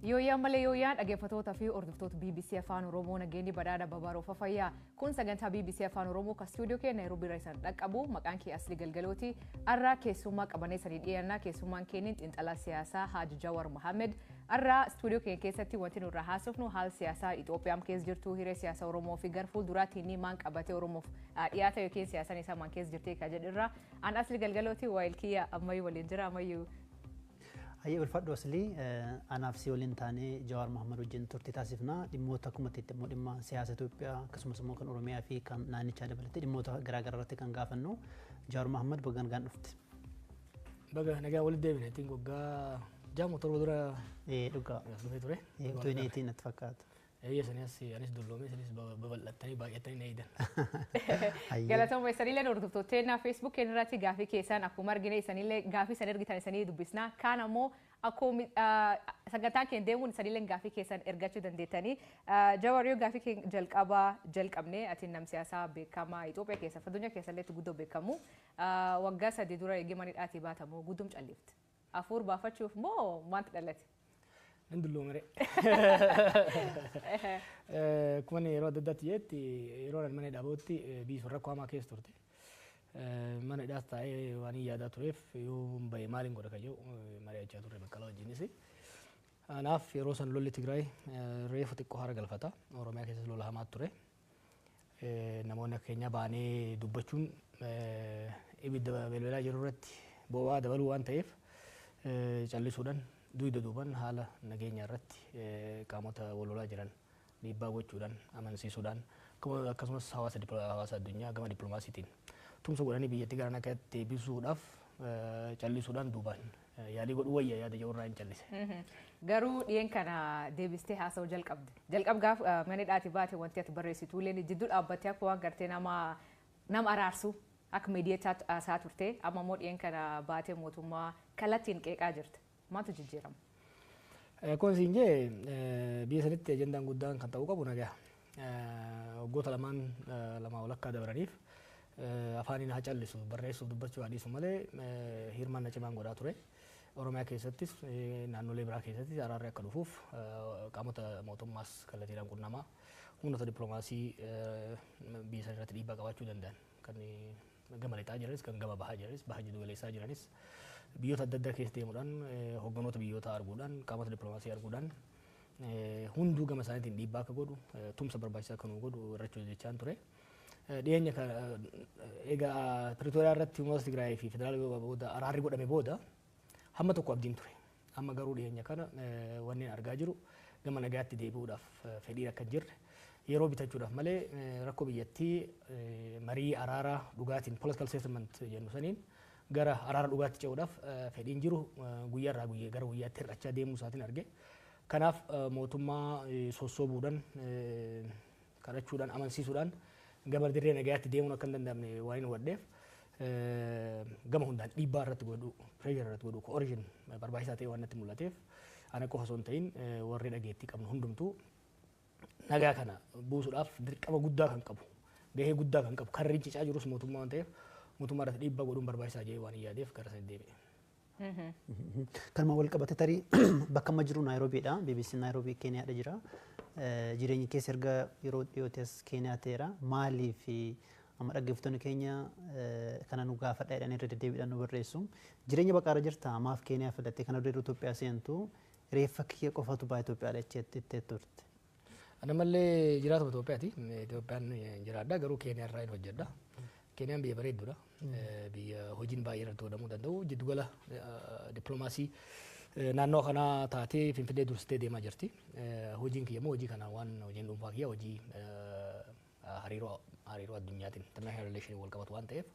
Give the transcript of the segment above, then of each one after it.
Yooyyaa malee yooyyaan dhaggeeffattoota fi hordoftoota BBC Afaan Oromoo, nageenyi badhaadha babaroofa fayyaa. Kun sagantaa BBC Afaan Oromoo kan istuudiyoo keenya Naayiroobii irra isaan dhaqqabu. Maqaan kee Asli Galgalooti. Har'aa keessummaa qabanee sanii dhiyaannaa. Keessummaan keenya xiinxalaa siyaasaa Haaji Jawar Mohammed. Har'aa istuudiyoo keenya keessatti wanti nurraa haasofnu haala siyaasaa Itoophiyaan keessa jirtu, hiree siyaasa Oromoo fi gara fuulduraatti inni maan qabatee Oromoof dhiyaata yookiin siyaasaan isaa maan keessa jirti kan jedhurra. An Asli Galgalooti, waayilkiyya ammayyuu waliin jira ammayyuu. Hayyee, ulfaadhu Aslii. Anaaf si waliin taanee Jawaar Mohammad wajjin turtii taasifna. Dhimmoota akkuma itti immoo dhimma siyaasa Itoophiyaa, akkasumas immoo kan Oromiyaa fi kan naannichaa dabalatee dhimmoota garaagaraa irratti kan gaafannu. Jawaar Mohammad, baga nagaan dhufte. Baga nagaa walitti deebine. Ittiin waggaa 6 7 dura Ee, dhugaa. as dhufee ture. 2018 natti fakkaata. Eeyya, sanii as anis dulloomee, isinis babal'attanii baay'attanii na eedan. Galatooma. Isanillee hordoftoota Facebook keenya irratti gaafii keessan akkuma argine, isanillee gaafii isan ergitan isanii dubbisna. Kaan ammoo akkuma sagantaan keenya deemuun isanillee gaafii keessan ergachuu dandeettanii. Jawar, yoo gaafii keenya jalqabaa jalqabne, ati nam siyaasaa beekamaa Itoophiyaa keessa, addunyaa keessa illee guddoo beekamu. Waggaa 3 dura eegee manidhaatii baatamu guddum callifte. Afuur baafachuuf moo maaltu dhalate? Nan dulloomere. Akkuma inni yeroo adda addaatti jedhetti, yeroo ani mana hidhaa bahutti biyyi sun rakkoo hamaa keessa turte. Mana hidhaas taa'ee waan hin yaadaa tureef, yoo bahe maaliin godha kan jedhu mari'achaa turre Baqqalaa wajjinis. Kanaaf yeroo san lolli Tigraay reefu xiqqoo hara galfata. Oromiyaa keessas lola hamaa ture. Namoonni akka keenya baanee dubbachuun ibidda belbelaa jiru irratti boba'aa dabaluu waan ta'eef, callisuudhaan dugda duuban haala nageenya irratti qaamota wal lolaa jiran dhiibbaa gochuudhaan, amansiisuudhaan, akkasumas hawaasa addunyaa gama dippiloomaasiitiin tumsa godhanii biyyattii gara nagaatti deebisuudhaaf callisuudhaan duubaan yaalii godhuu wayya yaada jedhu irraa hin callise. Garuu dhiyeen kana deebistee haasa'uu jalqabde. Jalqab gaaf mana hidhaatii baate wanti ati barreessitu illee jidduu dhaabbattee akka waan gartee nama araarsu akka miidiyaa haasaa turte. Amma immoo dhiyeen kana baatee mootummaa kallattiin qeeqaa jirta. Maaltu jijjiirama? Akkuma siin jee, biyya sanitti ajandaan guddaan kan ta'uu qabu nagaa. Waggoota lamaan lamaa walakkaa dabraniif afaaniin haa callisu, barreessuuf dubbachuu haa dhiisu malee, hirmaannaa cimaan godhaa ture. Oromiyaa keessattis naannolee biraa keessattis araarri akka dhufuuf qaamota mootummaas kallattiidhaan qunnamaa, humnoota dippiloomaasii biyya sana irratti dhiibbaa qabaachuu danda'an kan gama lixaa jiranis, kan gama bahaa jiranis, baha jiddu galeessaa jiranis, biyyoota adda addaa keessa deemuudhaan, hogganoota biyyoota arguudhaan, qaamota dippiloomaasii arguudhaan, hunduu gama isaaniitiin dhiibbaa akka godhu, tumsa barbaachisaa akka nu godhu irratti hojjechaan ture. Dhiyeenya egaa Pretooriyaa irratti uummata Tigraay fi federaala booda araarri godhame booda hamma tokko abdiin ture. Amma garuu dhiyeenya kana wanneen argaa jiru gama nagaatti deebi'uudhaaf fedhiin akka hin jirre, yeroo bitachuudhaaf malee rakkoo biyyattii marii araaraa dhugaatiin, political settlement jennu saniin, gara araara dhugaatti ce'uudhaaf fedhiin jiru guyyaarraa guyyaa gara guyyaatti hir'achaa deemuu isaatiin arge. Kanaaf mootummaa sossoobuudhaan, kadhachuudhaan, amansiisuudhaan gama dirree nagayaatti deemuun akka hin danda'amne waan hin hubadheef, gama hundaan dhiibbaa irratti godhu, pressure irratti godhu, coercion barbaachisaa ta'e waan natti mul'ateef, ana qofa osoo hin ta'in warri dhageettii qabnu hundumtuu nagaa kana buusuudhaaf dirqama guddaa kan qabu, gahee guddaa kan qabu, kan rincicaa jirus mootummaa waan ta'eef, mootummaa irratti dhiibbaa godhuun barbaachisaa jedhee waan hin yaadeef gara sana deebi'e. Kanuma wal qabate, tarii bakka amma jiru Naayiroobiidha. BBC Naayiroobii Keeniyaadha jira. Jireenyi keessa erga yeroo dhiyootti as Keeniyaa ta'eera. Maaliif amma dhaggeeffattoonni keenya kana nu gaafadha jedhanii irra deddeebiidhaan nu barreessu. Jireenya baqaarra jirta, maaf Keeniyaa filatte? Kana dura Itoophiyaa seentu reeffa kiyya qofatu ba'a Itoophiyaadha jettee turte. Ana mallee jiraatuma Itoophiyaati. Itoophiyaan jiraadha, garuu Keeniyaa irraa hin hojjedha. Keeniyaan biyya bareedduudha. Biyya hojiin baay'ee irratti godhamuu danda'u. Jiddugala dippiloomaasii naannoo kanaa taatee Finfinnee dursitee deemaa jirti. Hojiin kiyya immoo hojii kana waan hojiin dhuunfaa kiyya hojii hariiroo addunyaatiin, international relation, wal qabatu waan ta'eef,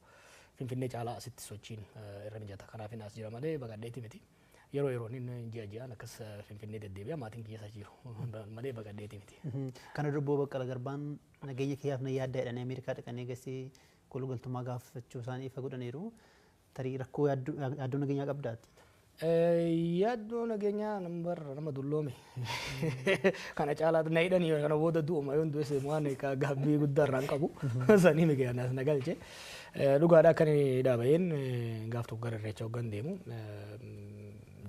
Finfinnee caalaa asitti sochiin irra mijata. Kanaaf as jira malee baqadheeti miti. Yeroo yeroon inni ji'a ji'aan akkas Finfinnee deddeebi'a, maatiin kiyya isa jiru malee baqadheeti miti. Kana dura Obbo Baqqala Garbaan nageenya kiyyaaf na yaadda jedhanii Ameerikaa dhaqanii gasii kolugaltummaa gaafachuu isaanii ifa godhaniiru. Tarii rakkoo yaaddoo nageenyaa qabdaati? Yaaddoo nageenyaa nama dulloome kana caalaa na hidhanii kana booda du'uma, yoon du'es waan gaabbii guddaa irraa hin qabu sanii miti as na galche. Dhugaadha, akka inni dhaaba'een gaaf tokko gara Irreecha hoggan deemu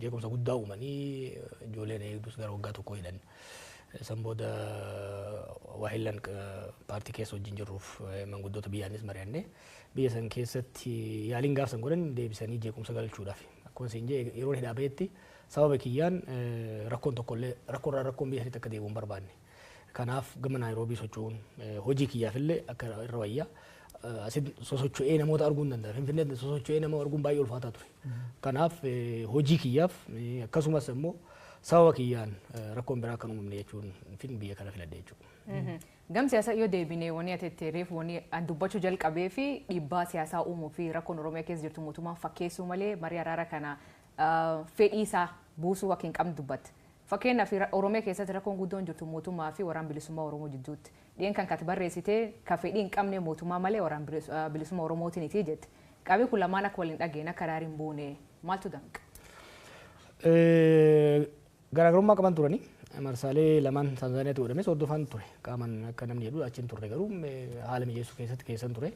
Jeequmsa guddaa uumanii ijoolleen eegdus gara waggaa 1 hidhan. San booda waahillan paartii keessa wajjin jirruuf manguddoota biyyaanis mari'annee biyya san keessatti yaaliin gaafsan godhan deebisanii jeequmsa galchuudhaaf. Akkuma isin jee, yeroo hidhaa bahetti sababa kiyyaan rakkoon tokkollee rakkoorraa rakkoon biyya sanitti akka deebi'u hin barbaanne. Kanaaf gama Naayiroobii socho'uun hojii kiyyaafillee akka irra wayyaa. Asitti sosocho'ee namoota arguu hin danda'a. Finfinneetti sosocho'ee nama arguun baay'ee ulfaataa ture. Kanaaf hojii kiyyaaf akkasumas immoo sababa kiyyaan rakkoon biraa kan uumamne jechuun fin biyya kana filadhe jechuudha. Gam siyaasaa yoo deebine, wanni ati itti reefu wanni an dubbachuu jalqabee fi dhiibbaa siyaasaa uumuu fi rakkoon Oromiyaa keessa jirtu mootummaan fakkeessuu malee marii araara kana fedhii isaa buusuu akka hin qabne dubbatte. Fakkeenyaaf, Oromiyaa keessatti rakkoon guddoon jirtu mootummaa fi Waraana Bilisummaa Oromoo jidduutti. Dhiyen kan kati barreessitee ka fedhii hin qabne mootummaa malee Waraana Bilisummaa Oromootiin jette. Qaamni kun lamaan akka waliin dhageenye, akka araara hin buune maaltu danqa? Garaagarummaa qaban turani. Marsaalee lamaan Taanzaaniyaatti godhames hordofaan ture. Qaaman akka namni jedhu achiin turre, garuu haala mijeessuu keessatti keessan ture.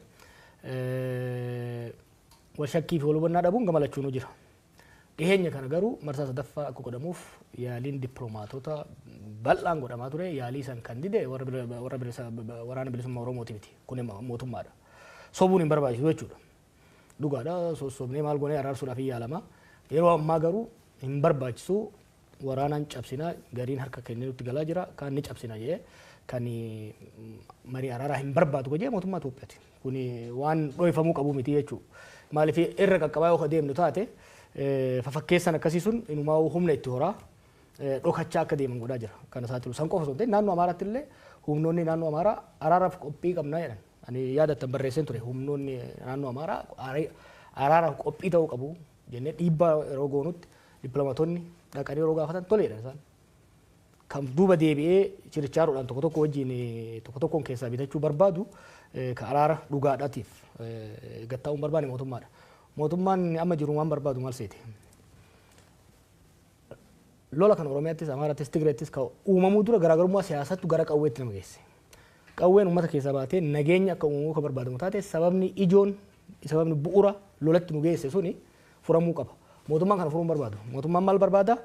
Wal shakkii fi wal hubannaa dhabuun gama lachuunuu jira. Dhiheenya kana garuu marsaa sadaffaa akka godhamuuf yaaliin dippiloomaatota bal'aan godhamaa ture. Yaalii san kan dide warra Waraana Bilisummaa Oromooti miti. Kun mootummaadha. Sobuun hin barbaachisu jechuudha. Dhugaadha, sossobnee maal goonee araarsuudhaaf hin yaalama. Yeroo ammaa garuu hin barbaachisu, waraanaan cabsinaa, gariin harka kennee nutti galaa jira, kaan ni cabsina jedhee kan marii araaraa hin barbaadu jedhee mootummaa Itoophiyaati. Kun waan dhoofamuu qabu miti jechuudha. Maaliif, irra qaqqabaa yoo deemnu taate, fafakkeessan akkasii sun inumaa humna itti horaa dhokachaa akka deeman godhaa jira. Kana saaxilu san qofa osoo hin ta'in, naannoo Amaaraatti illee humnoonni naannoo Amaaraa araaraaf qophii qabnaa jedhan. Ani yaadattan barreesseen ture, humnoonni naannoo Amaaraa araaraaf qophii ta'uu qabu jennee dhiibbaa yeroo goonutti, dippiloomaatonni dhaqanii yeroo gaafatan toleedha isaan. Kan duuba deebi'ee chirichaaroodhaan tokko tokko wajjin tokko tokkoon keessaa bitachuu barbaadu, ka araara dhugaadhaatiif gattaa'uun barbaade mootummaadha. Mootummaan amma jiru waan barbaadu maal seete? Lola kan Oromiyaattis, Amaarattis, Tigreettis kan uumamuu dura garaagarummaa siyaasattu gara qawweetti nama geesse. Qawween uummata keessaa baatee nageenya akka uumamuu kan barbaadamu taate, sababni ijoon, sababni bu'uura lolatti nu geesse suni furamuu qaba. Mootummaan kana furuu hin barbaadu. Mootummaan maal barbaada?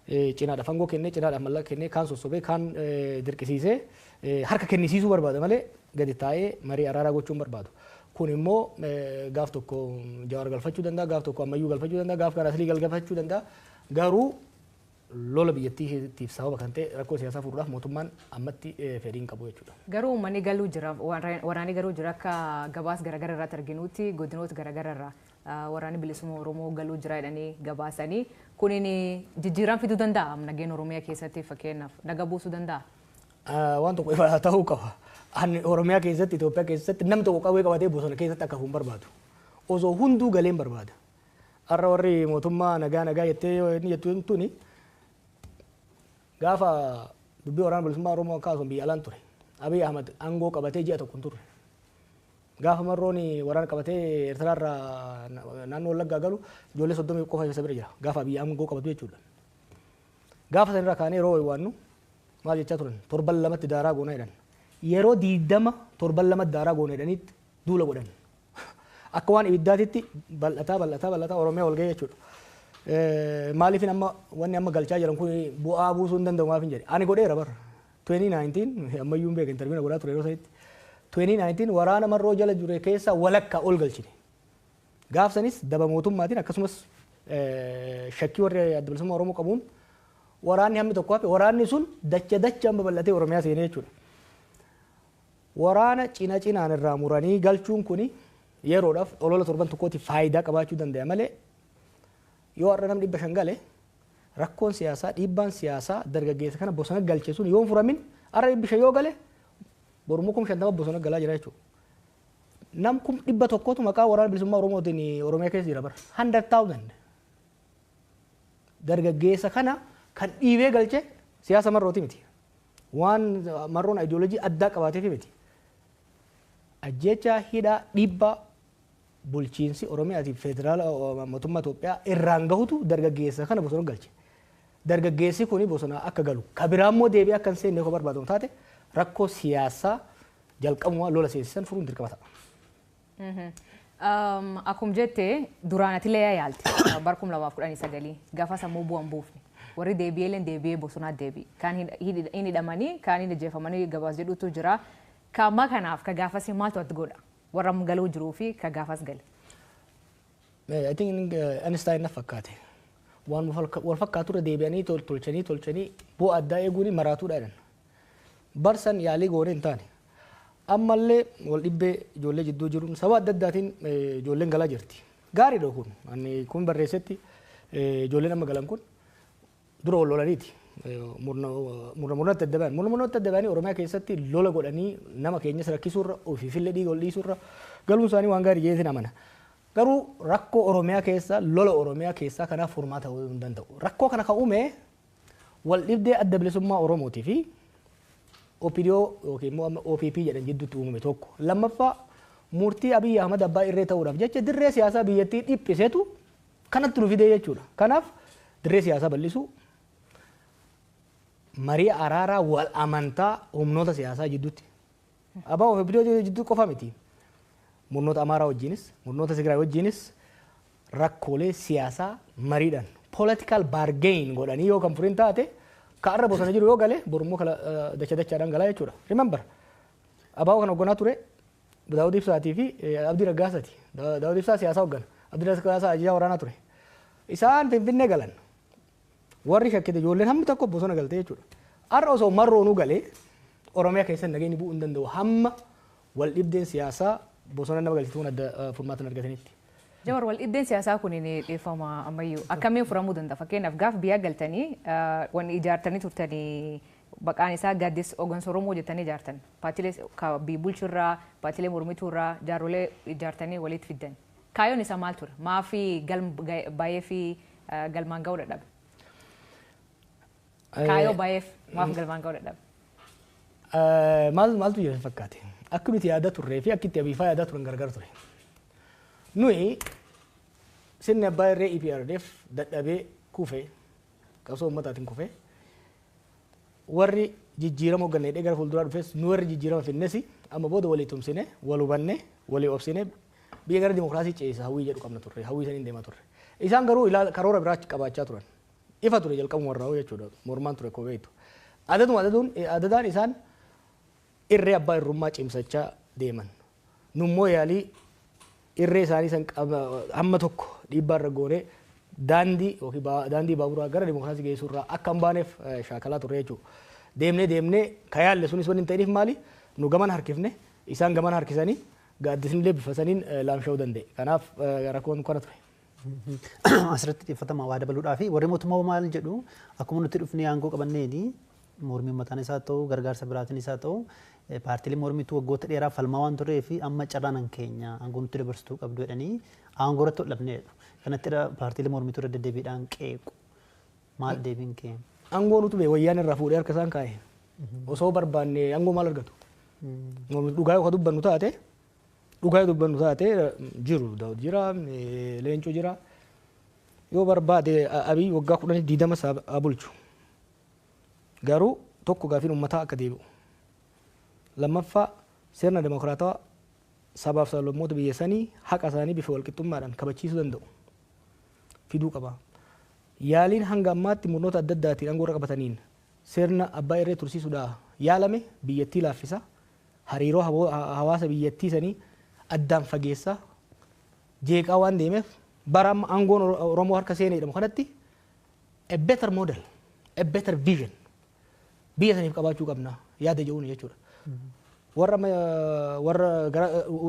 Cinaadhaaf aangoo kennee, cinaadhaaf mallaqa kennee, kaan sossobee, kaan dirqisiisee harka kennisiisuu barbaada malee gadi taa'ee marii araaraa gochuu hin barbaadu. Kun immoo gaaf tokko Jawaar galfachuu danda'a, gaaf tokko Ammayyuu galfachuu danda'a, gaaf kan Aslii galfachuu danda'a. Garuu lola biyyattiitiif sababa kan ta'e rakkoo siyaasaa furuudhaaf mootummaan ammatti fedhii hin qabu jechuudha. Garuu uummanni galuu jira, waraanni galuu jira. Akka gabaas garaagaraa irratti arginutti, godinoota garaagaraa irraa Waraanni Bilisummaa Oromoo galuu jira jedhanii gabaasanii, kunin jijjiirama fiduu danda'a nageenya Oromiyaa keessatti, fakkeenyaaf naga buusuu danda'a? Waan tokko ifa ta'uu qaba. Ani Oromiyaa keessatti, Itoophiyaa keessatti namni tokko qawwee qabatee bosona keessatti akka hafu hin barbaadu. Osoo hunduu galeen barbaada. Har'a warri mootummaa nagaa nagaa jettee inni jettu tuni, gaafa dubbii Waraana Bilisummaa Oromoo kaasuun biyya alaan ture. Abiy Ahmad aangoo qabatee ji'a 1 hin turre. Gaafa Marroon waraana qabatee Eertiraarraa naannoo Wallaggaa galu, ijoollee 30 qofa isa bira jira. Gaafa Abiy aangoo qabatu jechuudha. Gaafa sanirraa kaanee yeroo waannu maal jechaa turan? Torban 2tti daaraa goonaa jedhan. Yeroo 20 torban 2tti daaraa goona jedhaniitti duula godhan. Akka waan ibiddaatitti bal'ataa bal'ataa bal'ataa Oromiyaa wal ga'e jechuudha. Maaliif amma wanni amma galchaa jiran kun bu'aa buusuu hin danda'u maaf hin jedhe. Ani godheera bara. 2019 ammayyuu hin beeka, interview godhaa ture yeroo sanitti. 2019 waraana Marroo jala jure keessa walakkaa ol galchine. Gaaf sanis daba mootummaatiin, akkasumas shakkii warri Adda Bilisummaa Oromoo qabuun waraanni hammi tokko hafe, waraanni sun dacha dachaan babal'atee Oromiyaa seenee jechuudha. Waraana cina cinaan irraa muranii galchuun kuni yeroodhaaf olola torban tokkootiif faayidaa qabaachuu danda'a malee, yoo har'a namni 500 gale, rakkoon siyaasaa, dhiibbaan siyaasaa dargaggeessa kana bosona galche sun yoo hin furamin, har'a 500 yoo gale, borummoo 50,000 bosona galaa jira jechuudha. Nam 100,000tu maqaa Waraana Bilisummaa Oromootiin Oromiyaa keessa jira bara. 100,000. Dargaggeessa kana kan dhiibee galche siyaasa Marrooti miti. Waan Marroon ayidiyoolojii addaa qabaateef miti. Ajjeechaa, hidhaa, dhiibbaa bulchiinsi Oromiyaatiif federaala mootummaa Itoophiyaa irraan gahutu dargaggeessa kana bosona galche. Dargaggeessi kuni bosona akka galu, ka biraa immoo deebi'ee akka hin seenne yoo barbaadamu taate, rakkoo siyaasaa jalqabumaa lola seensisan furuun dirqama ta'a. Akkuma jette duraan ati illee yaalte bara 2019 gaafa sammuu bu'an buufne. Warri deebi'ee deebi'ee bosonaa deebi'e. Kaan hin hidhamanii, kaan hin ajjeefamanii gabaas jedhutu jira. Ka ammaa kanaaf ka gaafas maaltu ati godha? Warra galuu jiruu fi ka gaafas gale. I think Einstein na fakkaate. Waan wal fakkaatu irra deebi'anii tolchanii tolchanii bu'aa addaa eeguun maraatuudha jedhan. Barsan yaalii goonee hin taane. Ammallee wal dhibbee ijoollee jidduu jiruun sababa adda addaatiin ijoolleen galaa jirti. Gaariidha kun. Ani kun barreessetti ijoolleen amma galan kun dura wal lolaniiti. Murna murnatti adda ba'an. Murna murnatti adda ba'anii Oromiyaa keessatti lola godhanii nama keenyas rakkisuurra, ofiifillee dhiiga ol dhiisuurra galuun isaanii waan gaarii jedheetiin amana. Garuu rakkoo Oromiyaa keessa, lola Oromiyaa keessaa kanaaf furmaata ta'uu hin danda'u. Rakkoo kana kan uume wal dhibdee Adda Bilisummaa Oromootii fi OPDO yookiin immoo amma OPP jedhan jidduutti uumame tokko. Lammaffaa, murtii Abiyyi Ahmad abbaa irree ta'uudhaaf jecha dirree siyaasaa biyyattii dhiphisetu kanatti nu fidee jechuudha. Kanaaf dirree siyaasaa bal'isuu, marii araaraa wal amantaa humnoota siyaasaa jidduutti. Abbaa OPDO jidduu qofa miti. Murnoota Amaaraa wajjinis, murnoota Tigraay wajjinis rakkoolee siyaasaa mariidhaan political bargain godhanii yoo kan furin taate, ka arra bosona jiru yoo gale borummoo kala dacha dachaadhaan galaa jechuudha. Remember, ABO kan hoogganaa ture Daawud Ibsaatii fi Abdii Raggaasaati. Daawud Ibsaa siyaasaa hooggana. Abdii Raggaasaa ajajaa waraanaa ture. Isaan Finfinnee galan. Warri shakkite ijoolleen hammi tokko bosona galte jechuudha. Har'a osoo marroonuu galee Oromiyaa keessa nageenyi bu'uu hin danda'u hamma wal dhibdeen siyaasaa bosona nama galchituun adda furmaata hin argatanitti. Jawar, wal dhibdeen siyaasaa kun ni dhiifama ammayyuu akkamiin furamuu danda'a? Fakkeenyaaf, gaaf biyya galtanii wanni ijaartanii turtanii maqaan isaa Gaaddisa Hooggansa Oromoo jettanii ijaartan. Paartiilee biyya bulchurraa, paartiilee mormituurraa jaarrolee ijaartanii walitti fiddan. Kaayyoon isaa maal ture? Maafi galma baay'ee fi galmaan ga'uu dadhabe? Kaayyoo baay'eef maaf galmaan ga'uu dadhabe? Maaltu jira fakkaate? Akka nuti yaada turree fi akka itti abiifaa yaadaa turan gargar ture. Nuyi sirni abbaa irree EPRDF dadhabee kufee, qabsoo uummataatiin kufee, warri jijjiirama hoogganne gara fuulduraa dhufes, nu warri jijjiirama finnes amma booda walii tumsine, wal hubanne, walii obsine biyya gara dimokiraasii ceesa hawwii jedhu qabna turre, hawwii saniin deemaa turre. Isaan garuu karoora biraa qabaachaa turan. Ifa ture jalqabuma warraa jechuudha, mormaan ture koo beektu. Adaduma adaduun adadaan isaan irree abbaa irrummaa cimsachaa deeman. Nummoo yaalii irree isaanii san hamma tokko dhiibbaa irra goonee daandii yookiin daandii baaburaa gara dimokiraasii geessuu irraa akka hin baaneef shaakalaa turre jechuudha. Deemnee deemnee ka yaalle sunis wanni hin ta'iniif maali? Nu gaman harkifne, isaan gaman harkisanii gaaddisni illee bifa saniin laamsha'uu danda'e. Kanaaf rakkoon kana ture. Asirratti xiyyeeffatama waa dabaluudhaa fi warri mootummaa maal jedhu? Akkuma nuti dhufnee aangoo qabanneeni mormii mataan isaa ta'u, gargaarsa biraatiin isaa ta'u, paartiilee mormituu waggoota dheeraa falmaa waan turee fi amma carraan keenya aangoo nutti dabarsituu qabdu jedhanii aangoo irratti hodhamneedha. Kanatti paartiilee mormituu irra deddeebiidhaan qeequ. Maal deebiin kee? Aangoo nutu bee wayyaan irraa fuudhee harka isaan kaa'e. Osoo barbaanne aangoo maal argatu? Dhugaa yoo dubbannu taate, dhugaa yoo dubbannu taate, jiru Daawud jira, Leencoo jira. Yoo barbaade Abiy waggaa 10, 20 haa bulchu. Garuu tokko, gaafiin uummataa akka deebi'u. Lammaffaa, sirna dimokiraatawaa sabaaf sablammoota biyya sanii haqa isaanii bifa walqixxummaadhaan kabachiisuu danda'u fiduu qaba. Yaaliin hanga ammaatti murnoota adda addaatiin aangoo irra qabataniin sirna abbaa irree tursiisuudhaa yaalame biyyattii laaffisa. Hariiroo hawaasa biyyattii sanii addaan fageessa, jeeqaa waan deemeef, bara amma aangoon Oromoo harka seenee jedhamu kanatti a better model, a better vision biyya saniif qabaachuu qabna yaada jedhuun jechuudha. Warra warra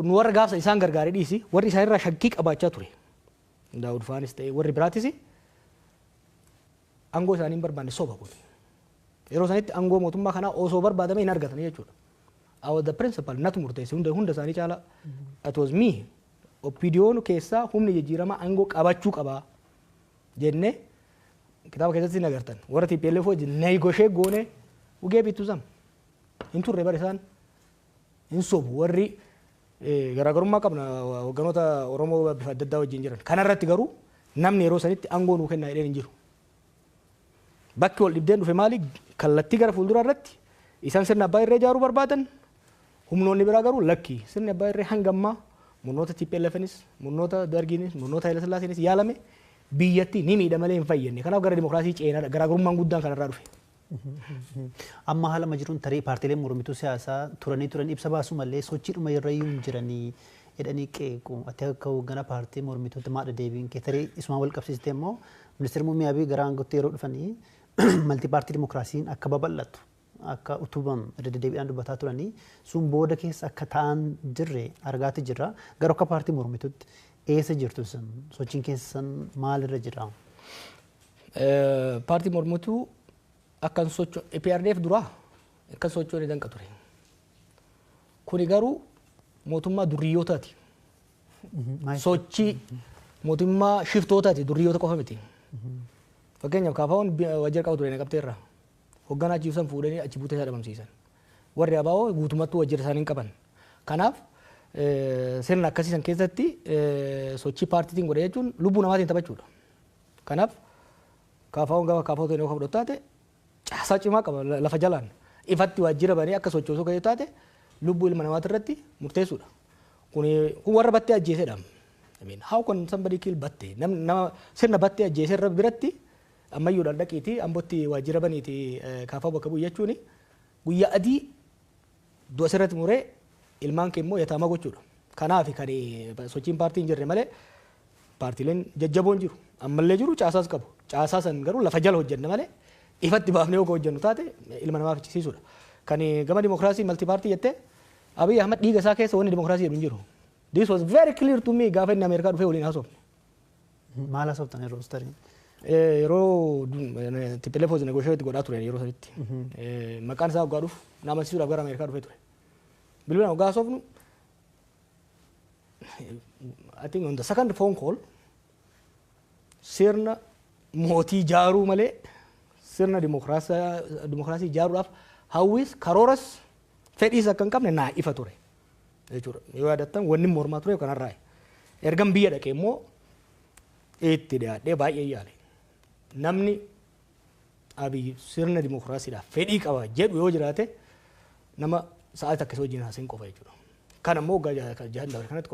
nu warra gaafsa isaan gargaaree dhiisi, warri isaan irraa shakkii qabaachaa ture. Daawud faanis ta'e warri biraatis aangoo isaanii hin barbaanne, soba kun. Yeroo sanitti aangoo mootummaa kanaa osoo barbaadame hin argatan jechuudha. I was the principal, natu murteesse hunda hunda isaanii caala. It was me. OPDO'n keessaa humni jijjiiramaa aangoo qabachuu qabaa jennee kitaaba keessatti hin agartan. Warra TPLF wajjin negotiate goone ugee bittu sam. Hin turre bara isaan hin sobu, warri garaagarummaa qabna hogganoota Oromoo bifa adda addaa wajjin jiran. Kanarratti garuu namni yeroo sanitti aangoo nuu kennaa jedheen hin jiru. Bakki wal dhibdeen dhufe maali? Kallattii gara fuulduraa irratti isaan sirna abbaa irree ijaaruu barbaadan, humnoonni biraa garuu lakki, sirni abbaa irree hanga ammaa Murnoota TPLFnis, murnoota Dargiinis, murnoota Haile Sillaaseenis yaalame biyyatti ni miidha malee hin fayyadne. Kanaaf gara dimokiraasii ceenaadha. Garaagarummaan guddaan kanarraa dhufe. Amma haala amma jiruun tarii paartiileen mormituu siyaasaa turanii turan ibsa baasuu malee sochiidhuma irra iyyuu hin jiranii jedhanii qeequ. Ati akka hoogganaa paartii mormituutti maadha deebiin kee? Tarii isumaan wal qabsiiste immoo ministeerri muummee Abiy gara aangootti yeroo dhufanii malti paartii dimokiraasiin akka babal'atu akka utubamu irra deddeebiidhaan dubbataa turanii, sun booda keessa akka ta'an jirre argaati jirra. Garuu akka paartii mormituutti eessa jirtu sun? Sochiin keessan maalirra jira? Paartii mormituu akkan socho EPRDF duraa akkan sochoone danqa ture. Kuni garuu mootummaa durriyyootaati. Sochii mootummaa shiftootaati, durriyyoota qofa miti. Fakkeenyaaf KFO'n waajjira qabu ture Naqamteerra. Hoogganaa achi ibsan fuudhanii achi buutee isaa dhabamsiisan. Warri ABO guutummattuu waajjira isaanii hin qaban. Kanaaf sirna akkasii san keessatti sochii paartiitiin godhe jechuun lubbuu namaatiin taphachuudha. Kanaaf KFO'n gama KFO ta'e yoo fudhatu taate caasaa cimaa qaba lafa jalaan. Ifatti waajjira banee akka sochoosuu kan taate lubbuu ilma namaati irratti murteessuudha. Kun warra Battee ajjeesedha. I mean, how can somebody kill Battee? Nama sirna Battee ajjeese irra biratti ammayyuudhaan dhaqiitii Ambootti waajjira baniiti KFO bakka bu'u jechuun guyyaa adii du'a sirratti muree ilmaan kee immoo yataamaa gochuudha. Kanaaf kan sochiin paartii hin jirre malee paartiileen jajjaboon jiru. Ammallee jiru, caasaas qabu. Caasaa san garuu lafa jala hojjenna malee ifatti baafnee yoo hojjennu taate ilma namaa fichisiisuudha. Kan gama dimokiraasii malti paartii jettee, Abiy Ahmad dhiiga isaa keessa wanni dimokiraasii jedhu hin jiru. This was very clear to me gaafa inni Ameerikaa dhufee waliin haasofne. Maal haasoftan yeroo tarii? Yeroo TPLF was negotiate godhaa ture yeroo sanitti. Maqaan isaa waggaa dhufu na amansiisuudhaaf gara Ameerikaa dhufee ture. Bilbilaan waggaa haasofnu, I think on the second phone call, sirna mootii jaaruu malee sirna dimokiraasii ijaaruudhaaf hawwis, karooras, fedhiis akka hin qabne naa ifa ture jechuudha. Yoo yaadattan wanni mormaa ture kanarraa. Ergan biyya dhaqee immoo itti dhiyaadhee baay'ee yaale. Namni Abiy sirna dimokiraasiidhaaf fedhii qaba jedhu yoo jiraate nama sa'aatii akkasii wajjin haasa'in qofa jechuudha. Kan ammoo waggaa 6 dabre kanatti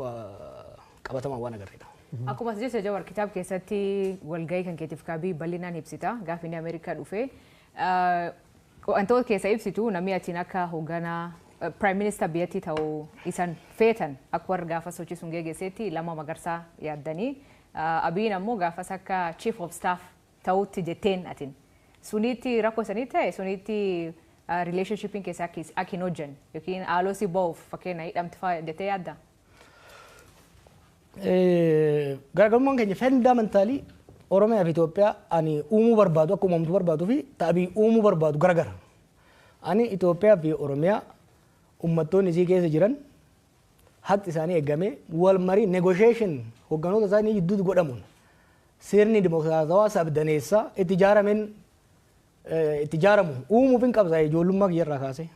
qabatamaan waan agarreedha. Akkuma as jette Jawar, kitaaba keessatti walgahii kan keetiif kaabii bal'inaan ibsita gaafa inni Ameerikaa dhufe. Wantoota keessa ibsitu namni achiin akka hoogganaa Prime Minister biyyattii ta'uu isan feetan akka warra gaafa sochii sun geggeessetti Lammaa Magarsaa yaaddanii, Abiyin ammoo gaafas akka Chief of Staff ta'utti jetteen atin. Sunitti rakkoo isanii ta'e, sunitti relationshipiin keessa akka hin hojjenne yookiin haaloo si ba'uuf fakkeenya hidhamti fa'aa jettee yaadda? Garaagarummaan keenya fundamentally Oromiyaa fi Itoophiyaa ani uumuu barbaadu akka uumamtu barbaaduu fi ta'abii uumuu barbaadu garagara. Ani Itoophiyaa fi Oromiyaa uummattoonni isii keessa jiran haqi isaanii eegamee wal marii, negotiation hogganoota isaanii gidduutti godhamuun sirni dimokiraatawaa sabdaneessaa itti ijaarameen itti ijaaramu uumuuf hin qabsa ijoollummaa kiyyarraa kaasee.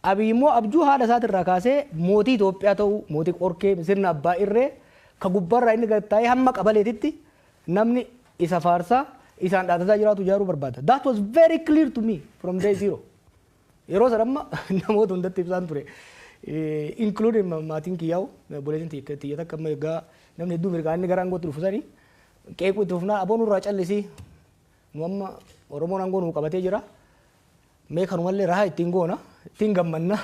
Abiy immoo abjuu haadha isaatirraa kaasee mootii Itoophiyaa ta'uu, mootii qorkee, sirna abbaa irree ka gubbaarraa inni gad taa'ee hamma qabaleetitti namni isa faarsaa isaan dhaatataa jiraatu ijaaruu barbaada. That was very clear to me from day zero. Yeroo sana amma namoota hundatti ibsaan ture. Including maatiin kiyyaa'u, obboleettiin tiyya takka amma egaa namni hedduu mirgaa inni gara aangootti dhufu sanii qeequu itti fufnaa, aboon nurraa callisii, nu amma Oromoon aangoo nuu qabatee jira. Mee kanumallee rahaa ittiin goona, ittiin gammanna,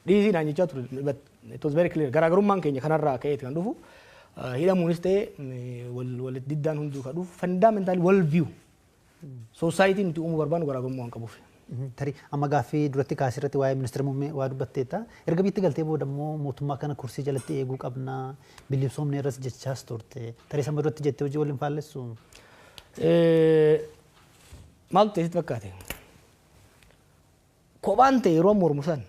dhiisii naan jechaa ture. But it was very clear. Garaagarummaan keenya kanarraa ka'eeti kan dhufu. Hidhamuunis ta'e walitti diddaan hunduu kan dhufu fundamentally world view. Society nuti uumuu barbaannu garaagarummaa waan qabuuf. Tarii amma gaaffii duratti kaasirratti waa'ee ministeera muummee waa dubbatteetta. Erga biyyatti galtee booda immoo mootummaa kana kursii jalatti eeguu qabna, bilisoomne irras jechaas turte. Tarii sama duratti jettee hojii waliin faallessu? Maaltu ta'e sitti fakkaate? Kophaan ta'e yeroo mormu san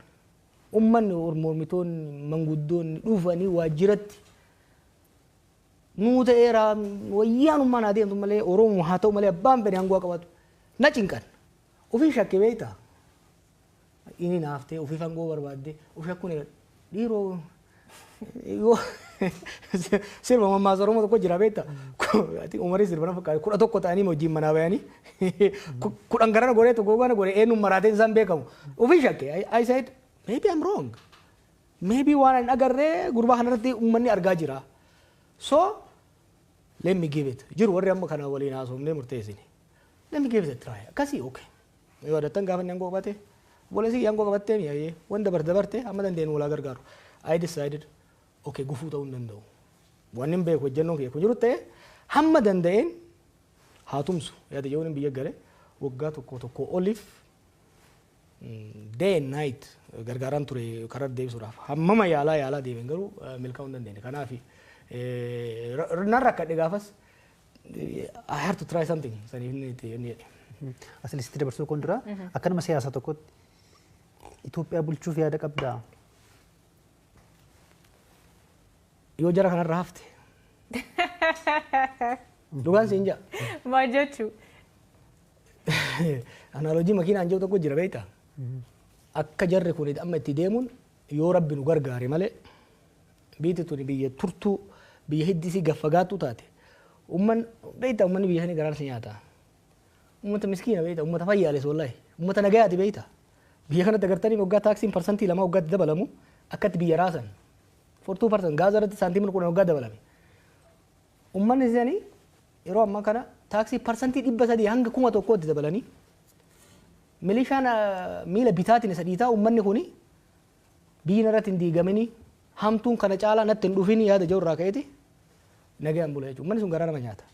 uummanni, mormitoonni, manguddoonni dhufanii waajjiratti nuu ta'eera, wayyaanummaan haa deemtu malee, Oromoo haa ta'u malee, abbaan fedhe aangoo qabatu na cinqan. Ofii shakke beektaa? Inni naaftee ofiif aangoo barbaadde of shakkuun dhiiroo yoo sirba mammaasa Oromoo tokko jira beektaa? Umarii sirba na fakkaate, 11 ta'anii hojiin manaa bayanii 10 garana godhee tokko gana godhee eenyuun maraateen isaan beekamu. Ofii shakke. I said, maybe I'm wrong. Maybe waan hin agarree gurbaa kanarratti uummanni argaa jira. So let me give it. Jiru warri amma kana waliin haasofnee murteessine. Let me give it a try. Akkasii okay. Yoo adattan gaafa inni aangoo qabate, obboleessi aangoo qabattee mi'aayee wanta dabarte amma dandeenyu walaa gargaaru. I decided, okay, gufuu ta'uu hin danda'u. Wanni hin beeku hojjennoon kiyya kun jiru ta'e hamma danda'een haa tumsu yaada jedhuun biyya gale waggaa tokko tokko oliif day and night gargaaraan ture karaa deebisuudhaaf hammama yaalaa yaalaa deemen garuu milkaa'uu hin dandeenye. Kanaaf nan rakkadhe gaafas, I have to try something saniif inni itti inni jedhe. Asilitti dabarsuu kun dura akka nama siyaasaa tokkotti Itoophiyaa bulchuuf yaada qabdaa? Yoo jara kanarra hafte. Dhugaan siin ja'a. Maal jechuu? Analogy makiinaan jiru tokko jira beektaa? Akka jarri kun amma itti deemuun yoo Rabbi nu gargaare malee biyyi tuni biyya turtuu, biyya hiddisii gaffagaattuu taate. Umman beektaa, ummanni biyya sanii garaan si nyaata. Ummata miskiina beektaa, ummata fayyaales wallahi, ummata nagayaati beektaa. Biyya kanatti agartanii waggaa taaksiin 2% waggaatti dabalamu akkatti biyya raasan. For 2% gaaza irratti saantiimii 10 waggaa dabalame. Ummanni isaanii yeroo ammaa kana taaksii 300% hanga 1000tti dabalanii milishaan miila bitaatiin isa dhiitaa, uummanni kuni biyyi irratti hin diigamini, hamtuun kana caalaa natti hin dhufini yaada jiru irraa ka'eeti nagayaan bula jechuudha. Uummanni sun garaa nama nyaata.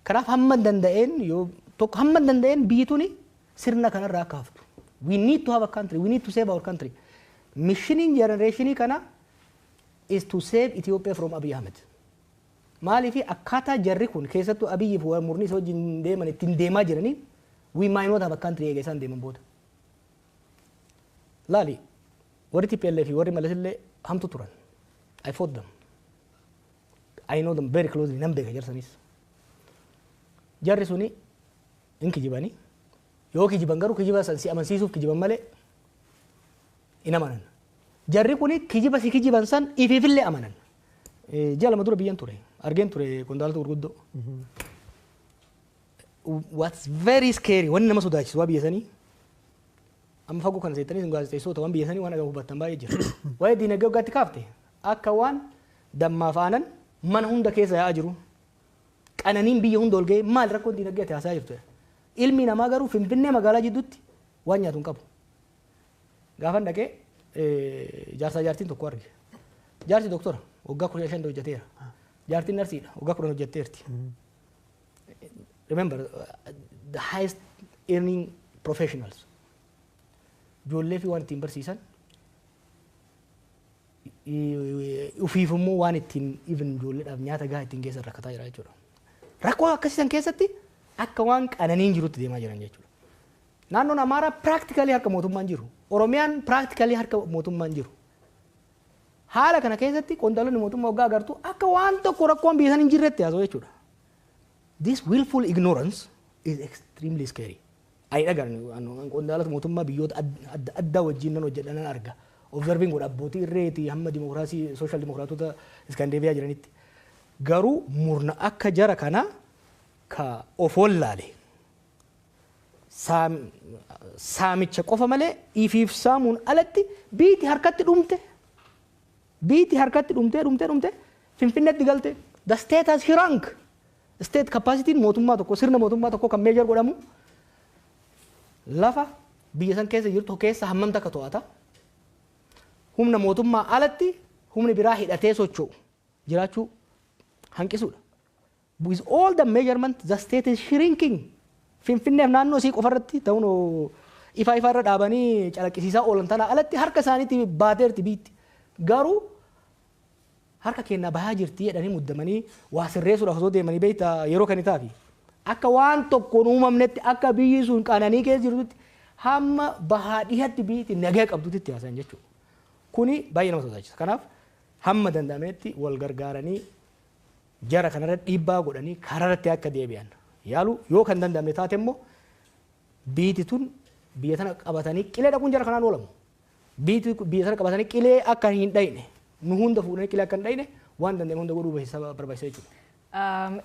Kanaaf hamma danda'een yoo tokko hamma danda'een biyyi tuni sirna kanarraa akka haftu. We need to have a country. We need to save our country. Missioniin generationii kana is to save Ethiopia from Abiy Ahmed. Maaliif akkaataa jarri kun keessattuu Abiyyi fi murni isa wajjin deeman ittiin deemaa jiranii we might not have a country eega isaan deeman booda. Laali, warri TPLF fi warri Malas illee hamtu turan. I fought them. I know them very closely. Nan beeka jarsanis. Jarri suni hin kijibanii. Yoo kijiban garuu kijiba san si amansiisuuf kijiban malee hin amanan. Jarri kuni kijiba si kijiban san ifiifillee amanan. Ji'a 2 dura biyyan ture. Argeen ture qondaalota gurguddoo. What's very scary, wanni nama sodaachisu waa biyya sanii amma fagoo kana seettanii sun gaazexeessota waan biyya sanii waan agamu hubattan baay'ee jira. Waa'ee diinagdee waggaatti kaafte akka waan dammaaf aanan mana hunda keessa yaa'aa jiru. Qananiin biyya hunda ol ga'ee maal rakkoon diinagdee ati haasaa jirtu. Ilmi namaa garuu Finfinnee magaalaa jidduutti waan nyaatu hin qabu. Gaafan dhaqee jaarsaa jaartiin tokko arge. Jaarsi doktora, waggaa 15 hojjeteera. Jaartiin narsiidha, waggaa 10 hojjetteerti. Remember, the highest earning professionals. Ijoollee fi waan ittiin barsiisan, ufiif immoo waan ittiin even ijoolleedhaaf nyaata gahaa ittiin geessan rakkataa jira jechuudha. Rakkoo akkasii san keessatti akka waan qananiin jirutti deemaa jiran jechuudha. Naannoon Amaaraa practically harka mootummaan jiru. Oromiyaan practically harka mootummaan jiru. Haala kana keessatti qondaalonni mootummaa waggaa agartu akka waan tokko rakkoon biyya san hin jirretti haasa'u jechuudha. This willful ignorance is extremely scary. Ani dhagaan qondaalota mootummaa biyyoota adda addaa wajjin nan hojjedha, nan arga. Observing godha abbootii irreeti hamma dimokiraasii sooshaal dimokiraatota Iskandeeviyaa jiranitti. Garuu murna akka jara kana ka of wallaale saamicha qofa malee ifiif saamuun alatti biiti harkatti dhumte, biiti harkatti dhumtee dhumtee dhumte Finfinneetti galte. The state has shrunk. State capacity mootummaa tokko, sirna mootummaa tokko kan measure godhamu lafa biyya san keessa jirtu keessa hammam takka to'ata, humna mootummaa alatti humni biraa hidhatee socho'u jiraachuu hanqisuudha. With all the measurement, the state is shrinking. Finfinneef naannoo isii qofarratti ta'uun ifa ifa irra dhaabanii calaqqisiisaa oolan tana alatti harka isaaniitti baateerti biitti. Garuu harka kennaa bahaa jirti jedhanii muddamanii waa sirreessuudhaaf osoo deemanii beektaa yeroo kan itaafi. Akka waan tokkoon uumamnetti, akka biyyi sun qananii keessa jirtutti, hamma bahaa dhihatti biyyi nagaa qabdutti itti haasayan jechuudha. Kuni baay'ee nama sodaachisa. Kanaaf hamma danda'ametti wal gargaaranii jara kanarra dhiibbaa godhanii karaarratti akka deebi'an yaalu. Yoo kan danda'amne taate immoo biiti tun biyya tana qabatanii qilee dhaquun jara kanaan oolamu. Biiti biyya tana qabatanii qilee akka hin dhayne, nu hunda fuudhanii qilee akka hin dhayne waan danda'ame hunda godhuu barbaachisa jechuudha.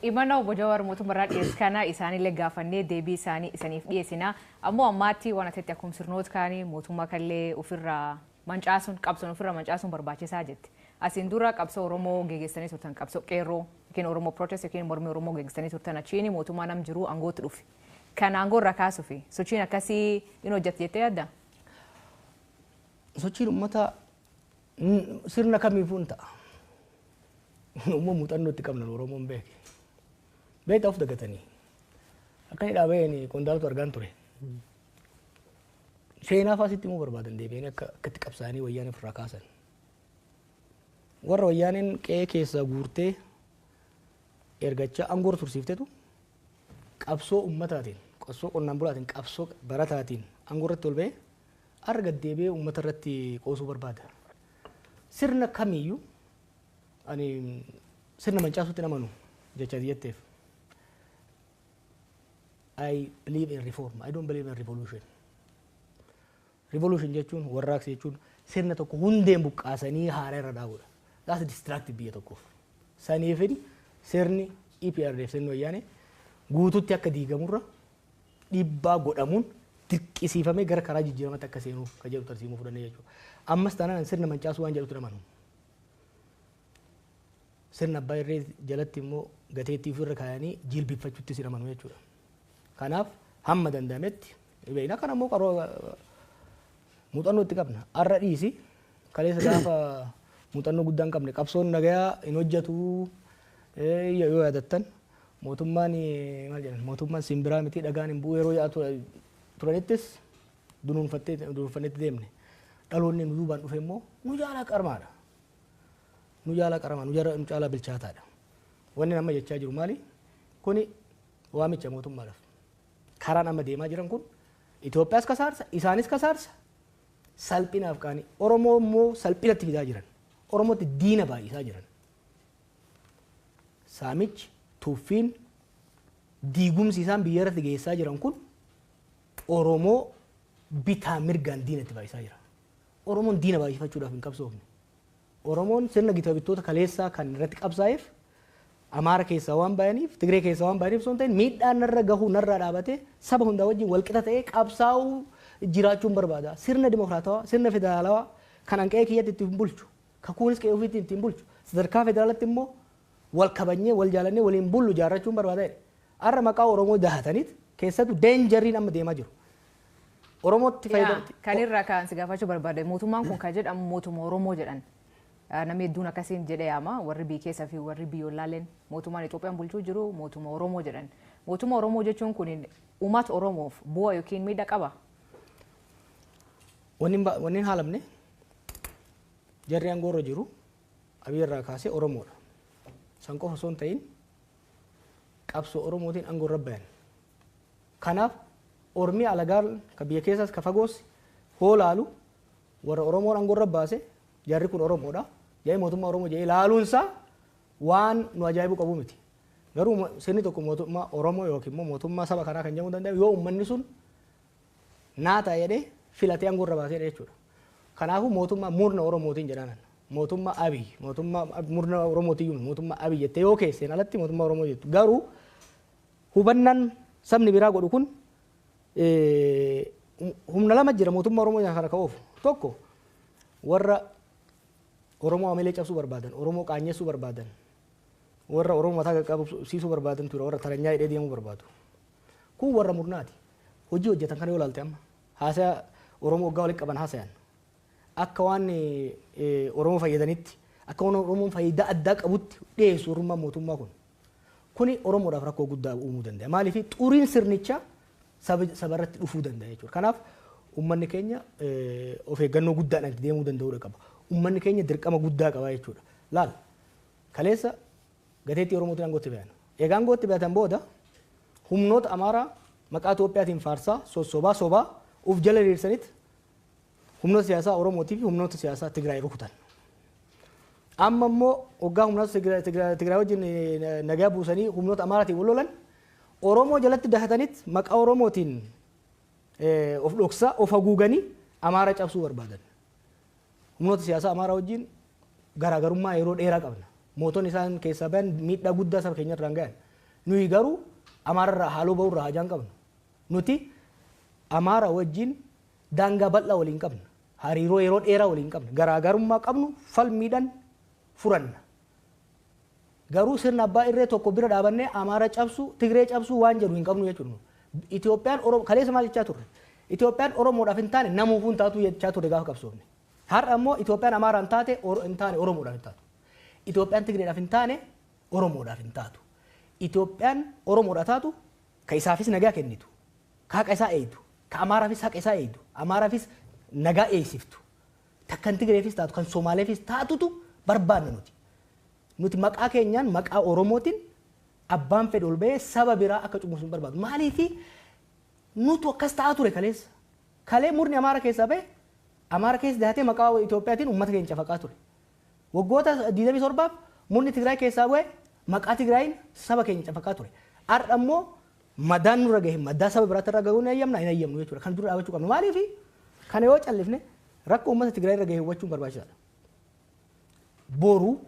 Imana obbo Jawaar mootummaarraa dhiyeessu kana isaanillee gaafannee deebii isaanii isaniif dhiyeessina. Ammoo ammaatti waan asitti akkuma sirnoota kaanii mootummaa kallee ofirraa Mancaasuun qabsoon ofirra mancaasuun barbaachisaa jetti. Asiin dura qabsoo Oromoo geggeessanii turtan, qabsoo qeerroo yookiin Oromoo protest yookiin mormii Oromoo geggeessanii turtan, achiin mootummaa nam jiru aangootti dhufe. Kan aangoo irra kaasuufi sochiin akkasii in hojjette jettee yaadda? Sochiin uummataa sirna kamiifuu hin ta'a. Uumma muuxannoo itti qabna Oromoon beeke. Beektaa of dagatanii. Akka inni dhaabeen qondaaltu argaan ture. Seenaa fa'aa sitti himuu barbaadan deebi'anii akka akkatti qabsaa'anii wayyaanee ofirraa kaasan. Warra wayyaaneen qe'ee keessaa guurtee ergachaa aangoo tursiiftetu qabsoo uummataatiin, qabsoo qonnaan bulaatiin, qabsoo barataatiin aangoo irratti ol ba'ee har'a gad deebi'ee uummata irratti qoosuu barbaada. Sirna kamiyyuu ani sirna mancaasuutti amanu jecha jetteef. I believe in reform. I don't believe in revolution. Revolution jechuun, warraaqsa jechuun, sirna tokko hundeen buqqaasanii haaraa irra dhaabuudha. That's destructive biyya tokkoof. Saniifin sirni EPRDF, sirni wayyaanee guututti akka diigamurra dhiibbaa godhamuun dirqisiifamee gara karaa jijjiiramatti akka seenuuf kan jedhu tarsiimuu fudhannee jechuudha. Ammas taanaan sirna mancaasuu waan jedhutti amanu. Sirna abbaa irree jalatti immoo gateettii ofirra kaayanii jilbifachuutti sin amanu jechuudha. Kanaaf hamma danda'ametti beekna, kana immoo qaroo muuxannoo itti qabna. Har'a dhiisi, kaleessa gaafa muuxannoo guddaa hin qabne qabsoon nagayaa hin hojjetu yoo yaadattan, mootummaan maal jedhan, mootummaan simbiraa miti, dhagaan hin bu'u yeroo yaa'u turanittis dunuunfattee dunuunfannetti deemne. Dhaloonni nu duubaan dhufe immoo nu caalaa qarmaadha. Nu caalaa qaramaa, nu caalaa bilchaataadha. Wanni amma jechaa jiru maali? Kuni waamicha mootummaadhaaf. Karaan amma deemaa jiran kun Itoophiyaas kasaarsa, isaanis kasaarsa. Salphinaaf qaanii. Oromoo immoo salphinatti fidaa jiran. Oromootti diina baay'isaa jiran. Saamichi, tuffiin, diigumsi isaan biyya irratti geessaa jiran kun Oromoo bitaa mirgaan diinatti baay'isaa jira. Oromoon diina baay'ifachuudhaaf hin qabsoofne. Oromoon sirna gita bittoota kaleessaa kan irratti qabsaa'eef Amaara keessaa waan bayaniif, Tigree keessaa waan bayaniif osoo hin ta'in, miidhaan narra gahuu narraa dhaabatee saba hundaa wajjin walqixa ta'ee qabsaa'uu jiraachuun barbaada. Sirna dimokiraatawaa, sirna federaalawaa kan an qe'ee kiyyatti ittiin bulchu, kakuunis qe'ee ofiitti ittiin bulchu, sadarkaa federaalatti immoo wal kabajnee, wal jaalannee waliin bullu jaarrachuun barbaada jedhe. Har'a maqaa Oromoo dahataniit keessattuu dangerriin amma deemaa jiru. Oromootti fayyadamti. Kan irraa kan si gaafachuu barbaade, mootummaan kun kan jedhamu mootummaa Oromoo jedhan. Namni hedduun akkasiin jedhee yaama, warri biyya keessaa fi warri biyyoolaaleen mootummaan Itoophiyaan bulchuu jiru mootummaa Oromoo jedhan. Mootummaa Oromoo jechuun kun uummata Oromoof bu'aa yookiin miidhaa qaba? Wanni hin haalamne, jarri aangoo irra jiru Abiy irraa kaasee Oromoodha. San qofa osoo hin ta'in qabsoo Oromootiin aangoo irra bayan. Kanaaf ormi alagaa ka biyya keessaas ka fagoos hoo laalu warra Oromoon aangoo irra baase, jarri kun Oromoodha. Jedhee mootummaa Oromoo jedhee laaluunsaa waan nu ajaa'ibuu qabu miti. Garuu sirni tokko mootummaa Oromoo yookiin immoo mootummaa saba kanaa kan jedhamuu danda'u yoo uummanni sun naa ta'a jedhee filatee aangoo irra baaseedha jechuudha. Kanaafuu mootummaa murna Oromootiin jedhanan. Mootummaa Abiy, mootummaa murna Oromootiin, mootummaa Abiy jettee yoo keesseen alatti mootummaa Oromoo jettu. Garuu hubannaan sabni biraa godhu kun humna lama jira mootummaa Oromoo kana ka'uuf. Tokko warra Oromoo amalee cabsuu barbaadan, Oromoo qaanyessuu barbaadan, warra Oromoo mataa qaqqabsiisuu barbaadan ture, warra taranyaa hidhee deemuu barbaadu. Kun warra murnaati. Hojii hojjetan kana yoo ilaalte, amma haasaya Oromoo waggaa walitti qaban haasayan. Akka waan Oromoo fayyadanitti, akka waan Oromoon faayidaa addaa qabutti dhiyeessu warrummaan mootummaa kun. Kuni Oromoodhaaf rakkoo guddaa uumuu danda'a. Maaliif? Xuriin sirnichaa saba irratti dhufuu danda'a jechuudha. Kanaaf uummanni keenya of eeggannoo guddaadhaan itti deemuu danda'uudha qaba. Uummanni keenya dirqama guddaa qaba jechuudha. Laal, kaleessa gateettii Oromootiin aangootti bayan. Egaa aangootti bayatan booda humnoota Amaaraa maqaa Itoophiyaatiin faarsaa sossobaa sobaa uf jala hiriirsanitti humnoota siyaasaa Oromootii fi humnoota siyaasaa Tigraay rukutan. Amma immoo waggaa humnoota Tigraay wajjin nagaa buusanii humnoota Amaaraatiin wal lolan, Oromoo jalatti dahatanitti maqaa Oromootiin of dhoksaa of haguuganii Amaara cabsuu barbaadan. Humnoota siyaasaa Amaaraa wajjin garaagarummaa yeroo dheeraa qabna. Mootonni isaan keessaa bayan miidhaa guddaa saba keenya irraan gahan. Nuyi garuu Amaararraa haaloo bahuu irraa hajaan qabnu. Nuti Amaara wajjin daangaa bal'aa waliin qabna. Hariiroo yeroo dheeraa waliin qabna. Garaagarummaa qabnu falmiidhaan furanna. Garuu sirna abbaa irree tokko bira dhaabannee Amaara cabsuu, Tigree cabsuu waan jedhu hin qabnu jechuudha. Itoophiyaan Oromoo kaleessa maal jechaa turre? Itoophiyaan Oromoodhaaf hin taane namuufuu hin taatu jechaa turre gaafa qabsoofne. Har'a immoo Itoophiyaan Amaaraan taate hin taane Oromoodhaaf hin taatu. Itoophiyaan Tigreedhaaf hin taane Oromoodhaaf hin taatu. Itoophiyaan Oromoodhaaf taatu ka isaafis nagaa kennitu, ka haqa isaa eegdu, ka Amaaraafis haqa isaa eegdu, Amaaraafis nagaa eegsiftu, kan Tigreefis taatu, kan Somaaleefis taatutu barbaanna nuti. Nuti maqaa keenyaan, maqaa Oromootiin abbaan fedhe ol bahee saba biraa akka cunqursu hin barbaadu. Maaliifi nutu akkas ta'aa ture kaleessa. Kalee murni Amaara keessaa bahe Amaara keessa dahatee maqaa Itoophiyaatiin uummata keenya cafaqaa ture. Waggoota 27f murni Tigraay keessaa bahe maqaa Tigraayin saba keenya cafaqaa ture. Har'a immoo madaan nurra gahe madaa saba biraatti irra gahuu hin hayyamna, hin hayyamnu jechuudha. Kan dura dhaabachuu qabnu. Maaliifi kana yoo callifne rakkoo uummata Tigraay irra gahe hubachuun barbaachisaadha. Boruu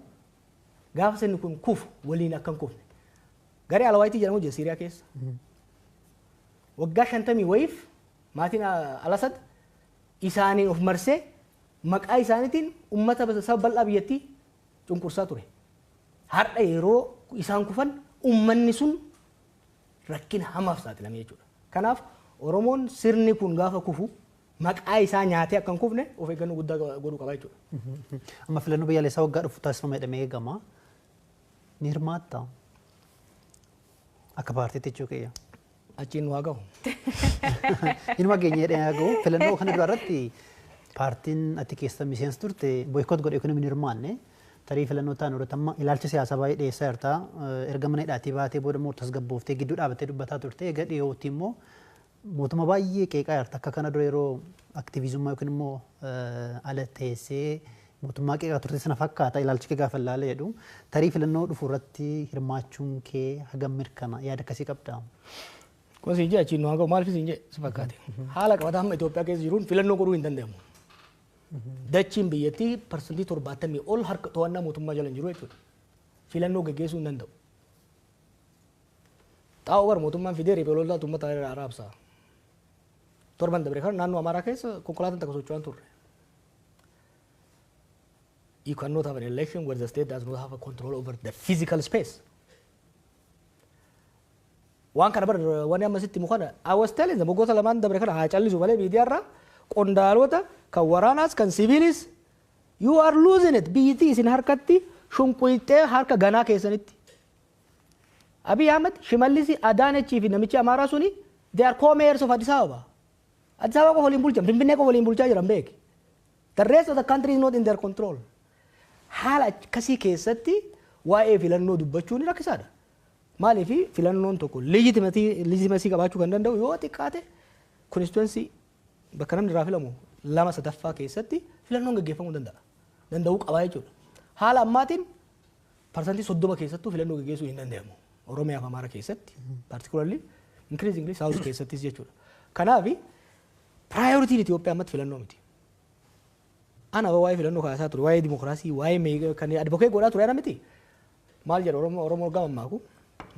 gaafa sirni kun kufu waliin akka hin kufne. Garee Alawaayitii jedhamu jira Siiriyaa keessa. Waggaa 50 wayiif maatiin Alasad isaaniin of marsee maqaa isaaniitiin uummata saba bal'aa biyyattii cunqursaa ture. Har'a yeroo isaan kufan uummanni sun rakkina hamaaf saaxilame jechuudha. Kanaaf Oromoon sirni kun gaafa kufu maqaa isaa nyaatee akka hin kufne of eeggannoo guddaa godhuu qaba jechuudha. Amma filannoo biyyaalessaa waggaa dhufu taasifama jedhamee eegama. Ni hirmaattaa? Akka paartiitti jechuu kiyya. Achiin nu haa gahu. Inuma geenye jedhee haa gahu. Filannoo kana dura irratti paartiin ati keessa miseensa turte boycott godhe yookiin hin hirmaanne. Tarii filannoo ta'an irratti amma ilaalcha siyaasaa baay'ee dhiyeessaa jirta. Erga mana hidhaatii baatee booda immoo tasgabbooftee gidduu dhaabattee dubbataa turte. Egaa dhiyootti immoo mootummaa baay'ee qeeqaa jirta. Akka kana dura yeroo aktiviizummaa yookiin immoo ala teessee mootummaa qeeqaa turte sana fakkaata ilaalchi kee gaafa ilaala jedhu. Tarii filannoo dhufu irratti hirmaachuun kee hagam mirkana, yaada akkasii qabdaa? Kun siin jee achiin nu haa gahu, maaliif siin jee si fakkaate? Haala qabataa amma Itoophiyaa keessa jiruun filannoo godhuu hin danda'amu. Dachiin biyyattii 70% ol harka to'annaa mootummaa jala hin jiru jechuudha. Filannoo gaggeessuu hin danda'u. Xaa'oo bar mootummaan fidee riphee loltoota uummata irraa raabsa. Torban dabre kana naannoo Amaaraa keessa konkolaataan takka socho'aan turre. You cannot have an election where the state does not have a control over the physical space. Waan kana bar wanni amma sitti himu kana I was telling them waggoota lamaan dabre kana haa callisu malee miidiyaa irraa qondaalota kan waraanaas kan siviilis, you are losing it, biyyittii isin harkatti shunquyxee harka ganaa keessanitti. Abiy Ahmed, Shimallisi, Adaanechii fi namichi Amaaraa suni they are co-mayors of Addis Ababa. Addis Ababa qofa waliin bulchan, Finfinnee qofa waliin bulchaa jiran beeki. The rest of the country is not in their control. Haala akkasii keessatti waa'ee filannoo dubbachuun rakkisaadha. Maaliif filannoon tokko legitimacy qabaachuu kan danda'u yoo xiqqaate constituency bakka namni irraa filamu 2/3 keessatti filannoon gaggeeffamuu danda'a. Danda'uu qabaa jechuudha. Haala ammaatiin 30% keessattuu filannoo gaggeessuu hin danda'amu. Oromiyaa fi Amaara keessatti particularly, increasingly South keessattis jechuudha. Kanaaf priorityn Itoophiyaa ammatti filannoo miti. Ana waa'ee filannoo kaasaa ture, waa'ee dimokiraasii, waa'ee kan advocate godhaa ture ana miti. Maal jedha Oromoo, Oromoo gama ammaaku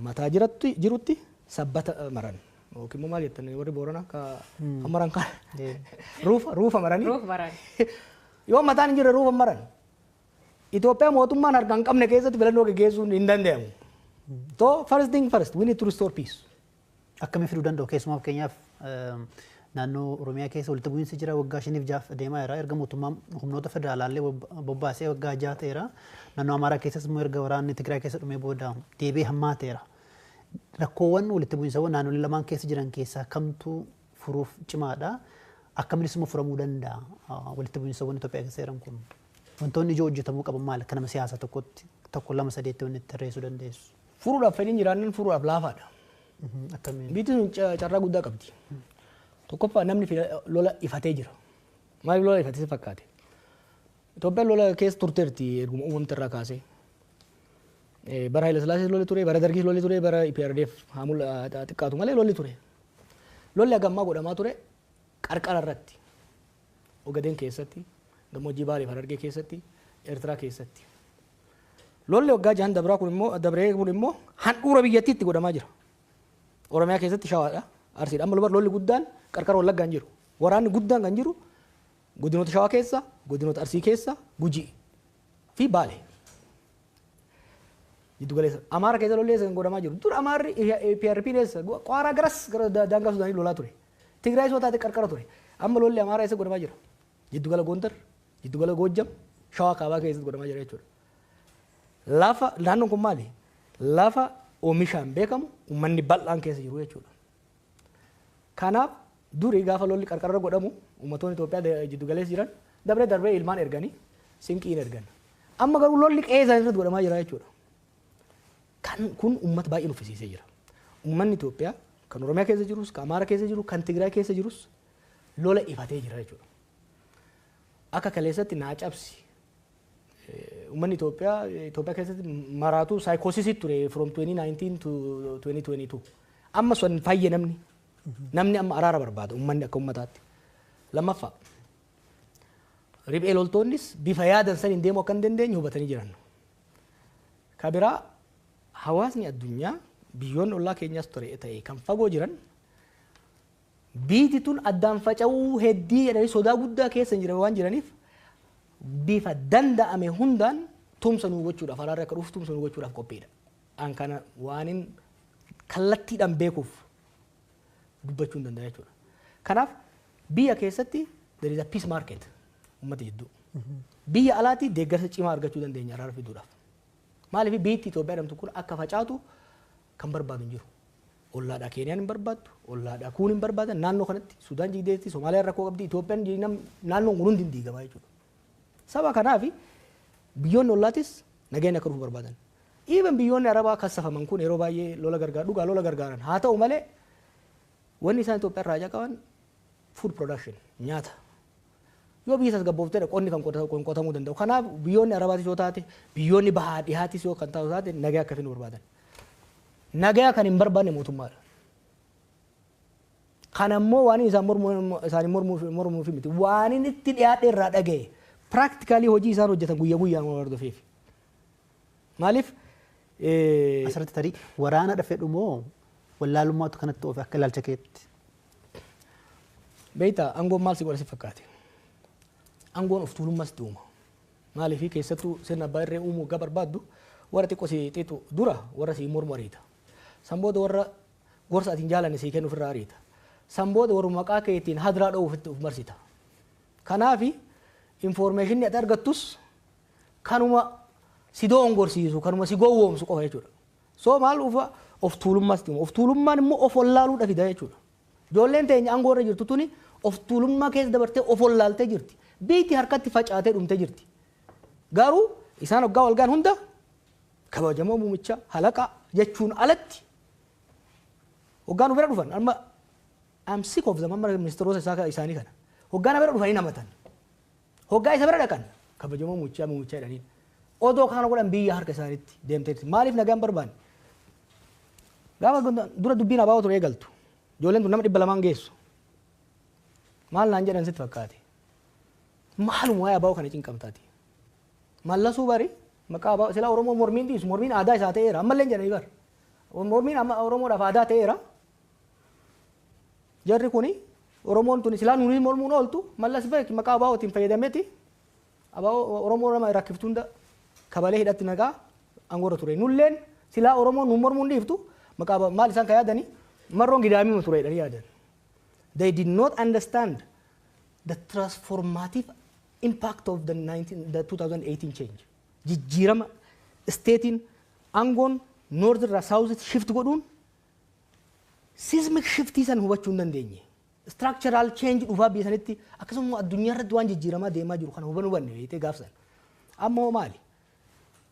mataa jirutti jirutti sabbata maran. Yookiin immoo maal jettan warri Booranaa ka maran kan ruufa maranii. Ruufa maran. Yoo mataan hin jirre ruufa maran. Itoophiyaa mootummaan harka hin qabne keessatti filannoo gaggeessuun hin danda'amu. So first thing first, we need to restore peace. Akkamii fiduu danda'u? Keessumaa fakkeenyaaf naannoo Oromiyaa keessa walitti bu'iinsi jira, waggaa 5 6 deemaa jira. Erga mootummaan humnoota federaalaallee bobbaasee waggaa 6 ta'eera. Naannoo Amaaraa keessas immoo erga waraanni Tigraay keessa dhumee booda deebi'ee hammaateera. Rakkoowwan walitti bu'iinsawwan naannolee lamaan keessa jiran keessaa kamtu furuuf cimaadha? Akkaminis immoo furamuu danda'a walitti bu'iinsawwan Itoophiyaa keessa jiran kun? Wantoonni ijoo hojjetamuu qaban maali? Akka nama siyaasaa tokkotti tokko, lama, sadeetti wanni itti tarreessuu dandeessu. Furuudhaaf fedhiin jiraannan furuudhaaf laafaadha. Akkamiin? Biyyi sun carraa guddaa qabdi. Tokkoffaa namni lola ifatee jira. Maaliif lola ifatee si fakkaate? Itoophiyaan lola keessa turteerti erguma uumamte irraa kaasee. Bara Haile Sillaasee lolli ture, bara Dargii lolli ture, bara EPRDF haa xiqqaatu malee lolli ture. Lolli hagammaa godhamaa ture qarqara irratti. Ogadeen keessatti, gammoojjii Baalee fi Harargee keessatti, Eertiraa keessatti. Lolli waggaa 6 dabraa kun immoo dabree kun immoo handhuura biyyattiitti godhamaa jira. Oromiyaa keessatti Shawaadha, Arsiidha. Amma lolli guddaan qarqara Wallaggaa hin jiru. Waraanni guddaan kan jiru Godinoota Shawaa keessa, godinoota Arsii keessa, Gujii fi Baale. Jiddu galeessa. Amaara keessa lolli eessa kan godhamaa jiru? Dur Amaarri PRP eessa? Qaaraa garas gara daangaa Sudaanii lolaa ture. Tigraay soo taate qarqara ture. Amma lolli Amaaraa eessa godhamaa jira? Jiddu gala Gondar, jiddu gala Goojjam, Shawaa kaabaa keessatti godhamaa jira jechuudha. Lafa naannoon kun maali? Lafa oomishaan beekamu, uummanni bal'aan keessa jiru jechuudha. Kanaaf durii gaafa lolli qarqarra godhamu, uummattoonni Itoophiyaa jiddu galeessa jiran dabree darbee ilmaan erganii sinqiin ergan. Amma garuu lolli qe'ee isaanii irratti godhamaa jira jechuudha. Kan kun uummata baay'ee nuffisiisee jira. Uummanni Itoophiyaa kan Oromiyaa keessa jirus, kan Amaara keessa jiru, kan Tigraay keessa jirus lola ifatee jira jechuudha. Akka kaleessatti naa cabsi. Uummanni Itoophiyaa Itoophiyaa keessatti maraatu saayikoosisii ture from 2019 to 2022. Amma sun fayye namni. Namni amma araara barbaada uummanni akka uummataatti. Lammaffaa, riphee loltoonnis bifa yaadan saniin deemuu akka hin dandeenye hubatanii jiran. Ka biraa, hawaasni addunyaa, biyyoonni ollaa keenyaas ture ta'e kan fagoo jiran, biiti tun addaan faca'uu heddii jedhanii sodaa guddaa keessa jiran waan jiraniif, bifa danda'ame hundaan tumsa nuu gochuudhaaf, araarri akka dhufu tumsa nuu gochuudhaaf qophiidha. An kana waanin kallattiidhaan beekuuf dubbachuu hin danda'a jechuudha. Kanaaf biyya keessatti there is a peace market uummata jidduu. Biyya alaatti deeggarsa cimaa argachuu dandeenya araara fiduudhaaf. Maaliif biyyi Itoophiyaa jedhamtu kun akka facaatu kan barbaadu hin jiru. Ollaadhaa Keeniyaan hin barbaaddu, ollaadhaa kuun hin barbaadan, naannoo kanatti Sudaan jigdeetti, Somaaliyaan rakkoo qabdi, Itoophiyaan naannoon kun hundi hin diigamaa jechuudha. Saba kanaaf biyyoonni ollaatis nageenya akka dhufu barbaadan. Even biyyoonni Arabaa kassafaman kun yeroo baay'ee lola gargaaru, dhugaa lola gargaaran. Haa ta'u malee wanni isaan Itoophiyaa irraa qaban food production, nyaata. Yoo biyya tasgabboofteedha qonni kan qotamuu danda'u. Kanaaf biyyoonni Arabaatis yoo taate, biyyoonni bahaa dhihaatis yoo kan taatu taate, nagaa akka finu barbaadan. Nagaa kan hin barbaanne mootummaadha. Kan ammoo waan isaan isaanii mormuuf miti. Waan inni itti dhiyaadhe irraa dhaga'e. Practically hojii isaan hojjetan guyyaa guyyaan waan hordofeef. Maaliif? Asirratti tarii waraana dhafedhu moo wallaalummaatu kanatti oofe akka ilaalcha keetti? Beektaa, aangoon maal si godha si fakkaate? Aangoon of tuulummaas itti uuma. Maaliif keessattuu sirna abbaa irree uumuu waggaa barbaaddu, warra xiqqoo si xiixu dura warra si mormu ariita. San booda warra gorsa ati hin jaalanne sii kennu ofirraa ariita. San booda warra maqaa keetiin hadiraa dha'uuf itti of marsita. Kanaafi informationni ati argattus kanuma si doongorsiisu, kanuma si gowwoomsu qofa jechuudha. So maal ufa of tuulummaas itti uuma. Of tuulummaan immoo of wallaaluudha fida jechuudha. Ijoolleen teenya aangoo irra jirtu tuni of tuulummaa keessa dabartee of wallaaltee jirti. Biyyi harkatti facaatee dhumtee jirti. Garuu isaan waggaa walgaan hunda kabajamoo muumicha halaqa jechuun alatti hoggaa nu bira dhufan, amma I'm sick of them, amma ministeerota isaanii kana hoggaa na bira dhufanii namatan, hoggaa isa bira dhaqan kabajamoo muumichaa muumichaa jedhaniin. Odoo kana godhan biyya harka isaaniitti deemteetti. Maaliif nagaan barbaanne? Gaafa dura dubbiin abaa'oo ture eegaltu, ijoolleen tun nama 200 geessu. Maal naan jedhan sitti fakkaate? Maaluma waa'ee abaa'oo kana cinqamtaati? Mallasuu bari maqaa abaa'oo silaa Oromoo mormiin dhiisu, mormiin aadaa isaa ta'eera ammallee jedhanii bar. Mormiin amma Oromoodhaaf aadaa ta'eera. Jarri kuni Oromoon tuni silaa nuuni mormuun ooltu, Mallas beek maqaa abaa'ootiin fayyadameeti abaa'oo Oromoo nama rakkiftu hunda kabalee hidhatti nagaa aangoorra ture. Nulleen silaa Oromoon nu mormuun dhiiftu maqaa maal isaan kan yaadanii marroon gidaamii ture jedhanii yaadan. They did not understand the transformative impact of the 2018 change. Jijjiirama stateiin aangoon north irraa south shift godhuun seismic shiftii san hubachuu hin dandeenye. Structural change dhufaa biyya sanitti, akkasuma addunyaa irratti waan jijjiiramaa deemaa jiru kana hubanuu hubanne beektee gaafsan. Amma hoo maali?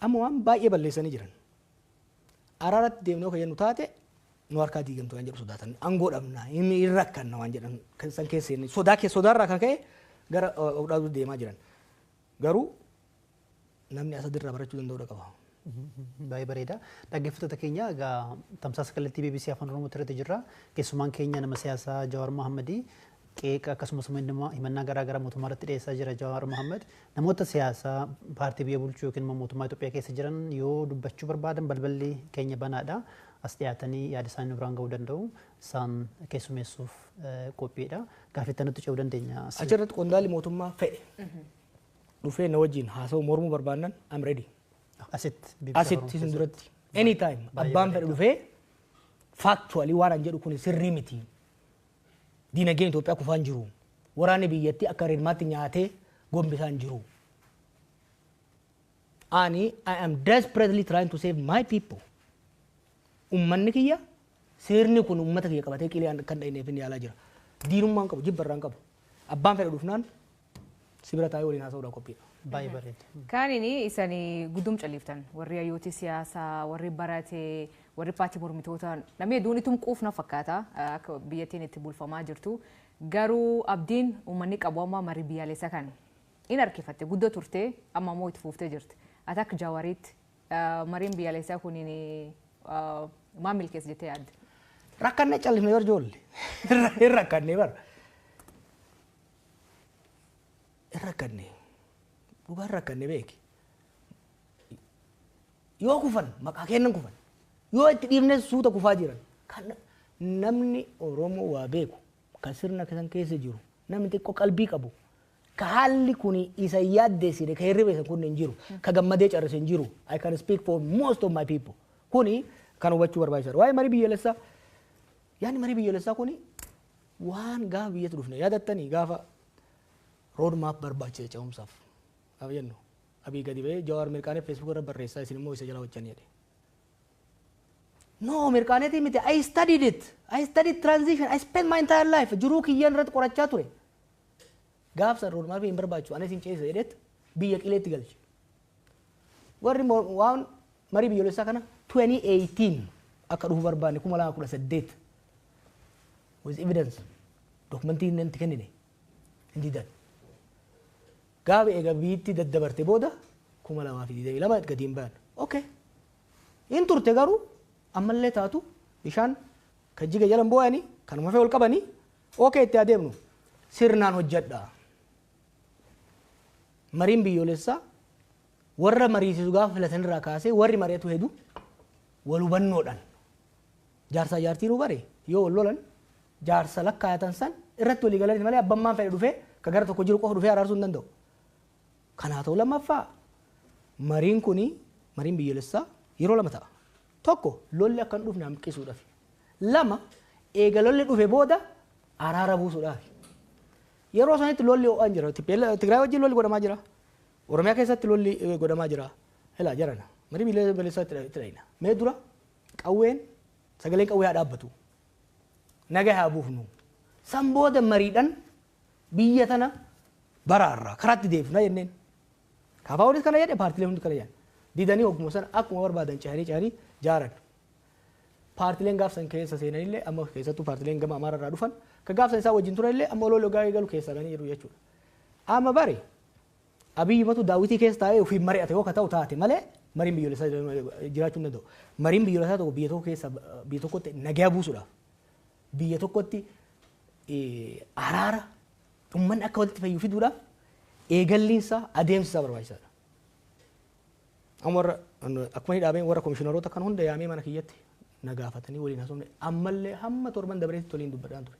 Amma waan baay'ee balleessanii jiran. Araaratti deemnee kan jennu taate nu harkaa diigamtu waan jedhu sodaatan. Aangoo dhabna, inni hin rakkanna waan jedhan san keessa sodaa keessa sodaarraa kan ka'e gara of dhaabuutti deemaa jiran. Garuu namni asadirraa barachuu danda'uu qaba. Baay'ee bareeda. Dhaggeeffattoota keenya, egaa tamsaasa kallattii BBC Afaan Oromoo irratti jirra. Keessumaan keenya nama siyaasaa Jawaar Mohammadii qeeqa akkasumas himannaa garaa garaa mootummaa irratti dhiyeessaa jira Jawaar Mohammad. Namoota siyaasaa paartii biyya bulchuu yookiin immoo mootummaa Itoophiyaa keessa jiran yoo dubbachuu barbaadan balballi keenya banaadha. As dhiyaatanii yaada isaanii biraan ga'uu danda'u. Isaan keessummeessuuf qophiidha. Gaaffii nutti ce'uu dandeenya. Achirratti qondaalli mootummaa fedhe dhufee na wajjin haasa'u mormuu barbaannan, I'm ready. Asitti. Asitti isin duratti. Anytime abbaan fedhe dhufee factually waan an jedhu kun sirrii miti. Diinagdeen Itoophiyaa kufaan jiru. Waraanni biyyattii akka reedmaatti nyaatee gombisaan jiru. Ani I am desperately trying to save my people. Ummanni kiyya, sirni kun ummata kiyya qabatee qilee kan dhahineef inni yaalaa jira. Diinummaan qabu, jibba irraan qabu. Abbaan fedhe dhufnaan sibira taa'ee waliin haasa'uudhaan qophiidha. Baay'ee bareeda. Kaanini isanii guddum caliiftan, warri hayyooti siyaasaa, warri barate, warri paartii mormitoota, namni hedduun itum quufna fakkaata akka biyyattiin itti bulfamaa jirtu. Garuu abdiin uummanni qabu amma marii biyyaalessaa kan in harkifatte guddoo turte, amma immoo itti fuuftee jirti. Ati akka Jawaariitti mariin biyyaalessaa kuniin maal milkeessa jettee yaadde? Rakkannee callisnee bar ijoollee. Hin rakkannee bar. Hin rakkannee. Dhugaan rakkannee beeki. Yoo kufan maqaa kennan kufan. Yoo itti dhiifne suuta kufaa jiran. Kan namni Oromoo waa beeku, kan sirna kan keessa jiru, namni xiqqoo qalbii qabu, ka haalli kun isa yaaddeessine, ka hirriba isa kun hin jiru, ka gammadee carrise hin jiru. I can speak for most of my people. Kuni kan hubachuu barbaachisaadha. Waa'ee marii biyyoolessaa, yaadni marii biyyoolessaa kuni waan gaafa biyyatti dhufne yaadattanii, gaafa road map barbaachisa ce'umsaaf. Gaafa jennu Abii gadi ba'ee Jawaar mirqaanee Facebook irra barreessaa, isin immoo isa jala hojjanii jedhe. No, mirqaaneetii miti. I studied it. I studied transition. I spent my entire life. Jiruu kiyyaan irratti qorachaa ture. Gaafsa road map hin barbaachisu. Anis hin ceesisa jedheet biyya qileetti galche. Warri waan marii biyyoolessaa kana 2018 akka dhufu barbaanne, 2018, with evidence, dokumentii inni itti kennine hin didan. Gaafa eega biyyatti daddabarte booda 2022 gadi hin bayan. Okay. Hin turte, garuu ammallee taatu bishaan kan jiga jalan boo'anii kanuma fee ol qabanii, okay, itti adeemnu sirnaan hojjedha. Mariin biyyoolessaa warra mariisisu gaafa filatan irraa kaasee warri mari'atu hedu wal hubannoodhaan, jaarsaa jaartii nu bare yoo wal lolan jaarsa lakkaayatan san irratti walii galan malee abbammaan fedhe dhufee ka gara tokko jiru qofa dhufee araarsuu hin danda'u. Kanaa ta'u, lammaffaa mariin kuni, mariin biyyoolessaa yeroo lama ta'a. Tokko, lolli akka hin dhufne hanqisuudhaaf. Lama, eega lolli dhufe booda araara buusuudhaaf. Yeroo sanitti lolli ho'aan jira. Tigraay wajjin lolli godhamaa jira. Oromiyaa keessatti lolli godhamaa jira. Ilaa jarana. Marii biyyoolessaa itti dhayina. Mee dura qawween, sagaleen qawwee haa dhaabbatu. Nagaa haa buufnu. San booda mariidhaan biyya tana baraarraa karaatti deebifna jenneen. KFOnis kana jedhe, paartilee hundi kana jedhan. Didanii hogguma sana akkuma barbaadan cehanii cehanii jaaran. Paartileen gaafsan keessa seenanillee, amma keessattuu paartileen gama Amaara irraa dhufan ka gaafsan isaa wajjin turanillee, amma oloo logaa eegalu keessaa ganii jiru jechuudha. Amma bari Abiyyi matu daawwitii keessa taa'ee ofiin mari'ate yoo ka ta'u taate malee mariin biyyoolessaa jiraachuu hin danda'u. Mariin biyyoolessaa tokko biyya tokko keessa, biyya tokkotti nagaa buusuudhaaf, biyya tokkotti araara, uummanni akka walitti fayyu fiduudhaaf eegalliinsaa, adeemsi isaa barbaachisaadha. Amma warra akkuma inni dhaabeen warra komishiinaroota kan hunda yaamee mana kiyyatti na gaafatanii waliin haasofne, ammallee hamma torban dabareetti waliin dubbadhaan ture.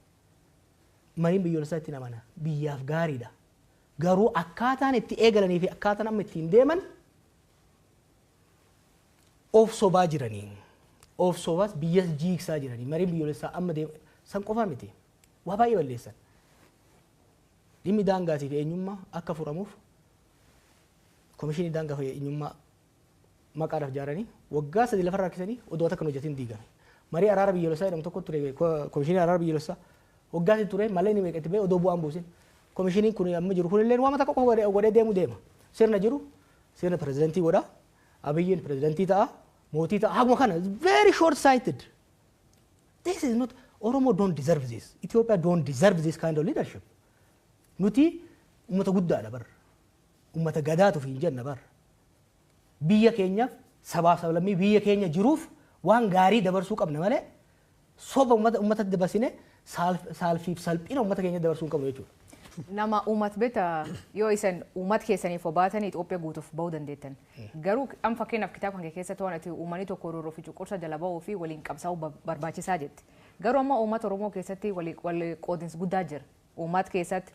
Mariin biyyoolessaa itti amana, biyyaaf gaariidha. Garuu akkaataan itti eegalanii fi akkaataan amma ittiin deeman of sobaa jiranii. Of sobaas biyyas jiigsaa jiranii. Mariin biyyoolessaa amma deema san qofaa miti. Waa baay'ee balleessan. Dhimmi daangaatii fi eenyummaa akka furamuuf komishinii daangaa fi eenyummaa maqaadhaaf ijaaranii waggaa 3 lafarraa harkisanii odoo takka hin hojjetin diigame. Marii araara biyyoolessaa jedhamu tokko ture, komishinii araara biyyoolessaa waggaa 3 ture malee inni meeqa itti ba'e odoo bu'aan buusin. Komishiniin kun amma jiru kunillee waan takka qofa godhee deemu deema. Sirna jiru sirna pirezidantii godha. Abiyyiin pirezidantii ta'a. Mootii ta'a. Haguma kana very short sighted. This is not, Oromo don't deserve this. Ethiopia don't deserve this kind of leadership. Nuti uummata guddaadha bar. Uummata gadaatuuf hin jenna bar. Biyya keenyaaf, sabaaf sablammii biyya keenya jiruuf waan gaarii dabarsuu qabna malee soba uummata uummatatti dabarsine saalfiif salphina uummata keenya dabarsuu hin qabnu jechuudha. Nama uummata beektaa yoo isin uummata keessaniif obaatan Itoophiyaa guutuuf bahuu dandeettan. Garuu amma fakkeenyaaf kitaaba kan keessatti waan ati uummanni tokko roorroo fi cunqursa jala bahuu fi waliin qabsaa'uu barbaachisaa jetti. Garuu amma uummata Oromoo keessatti wal qoodinsi guddaa jira. Uummata keessatti,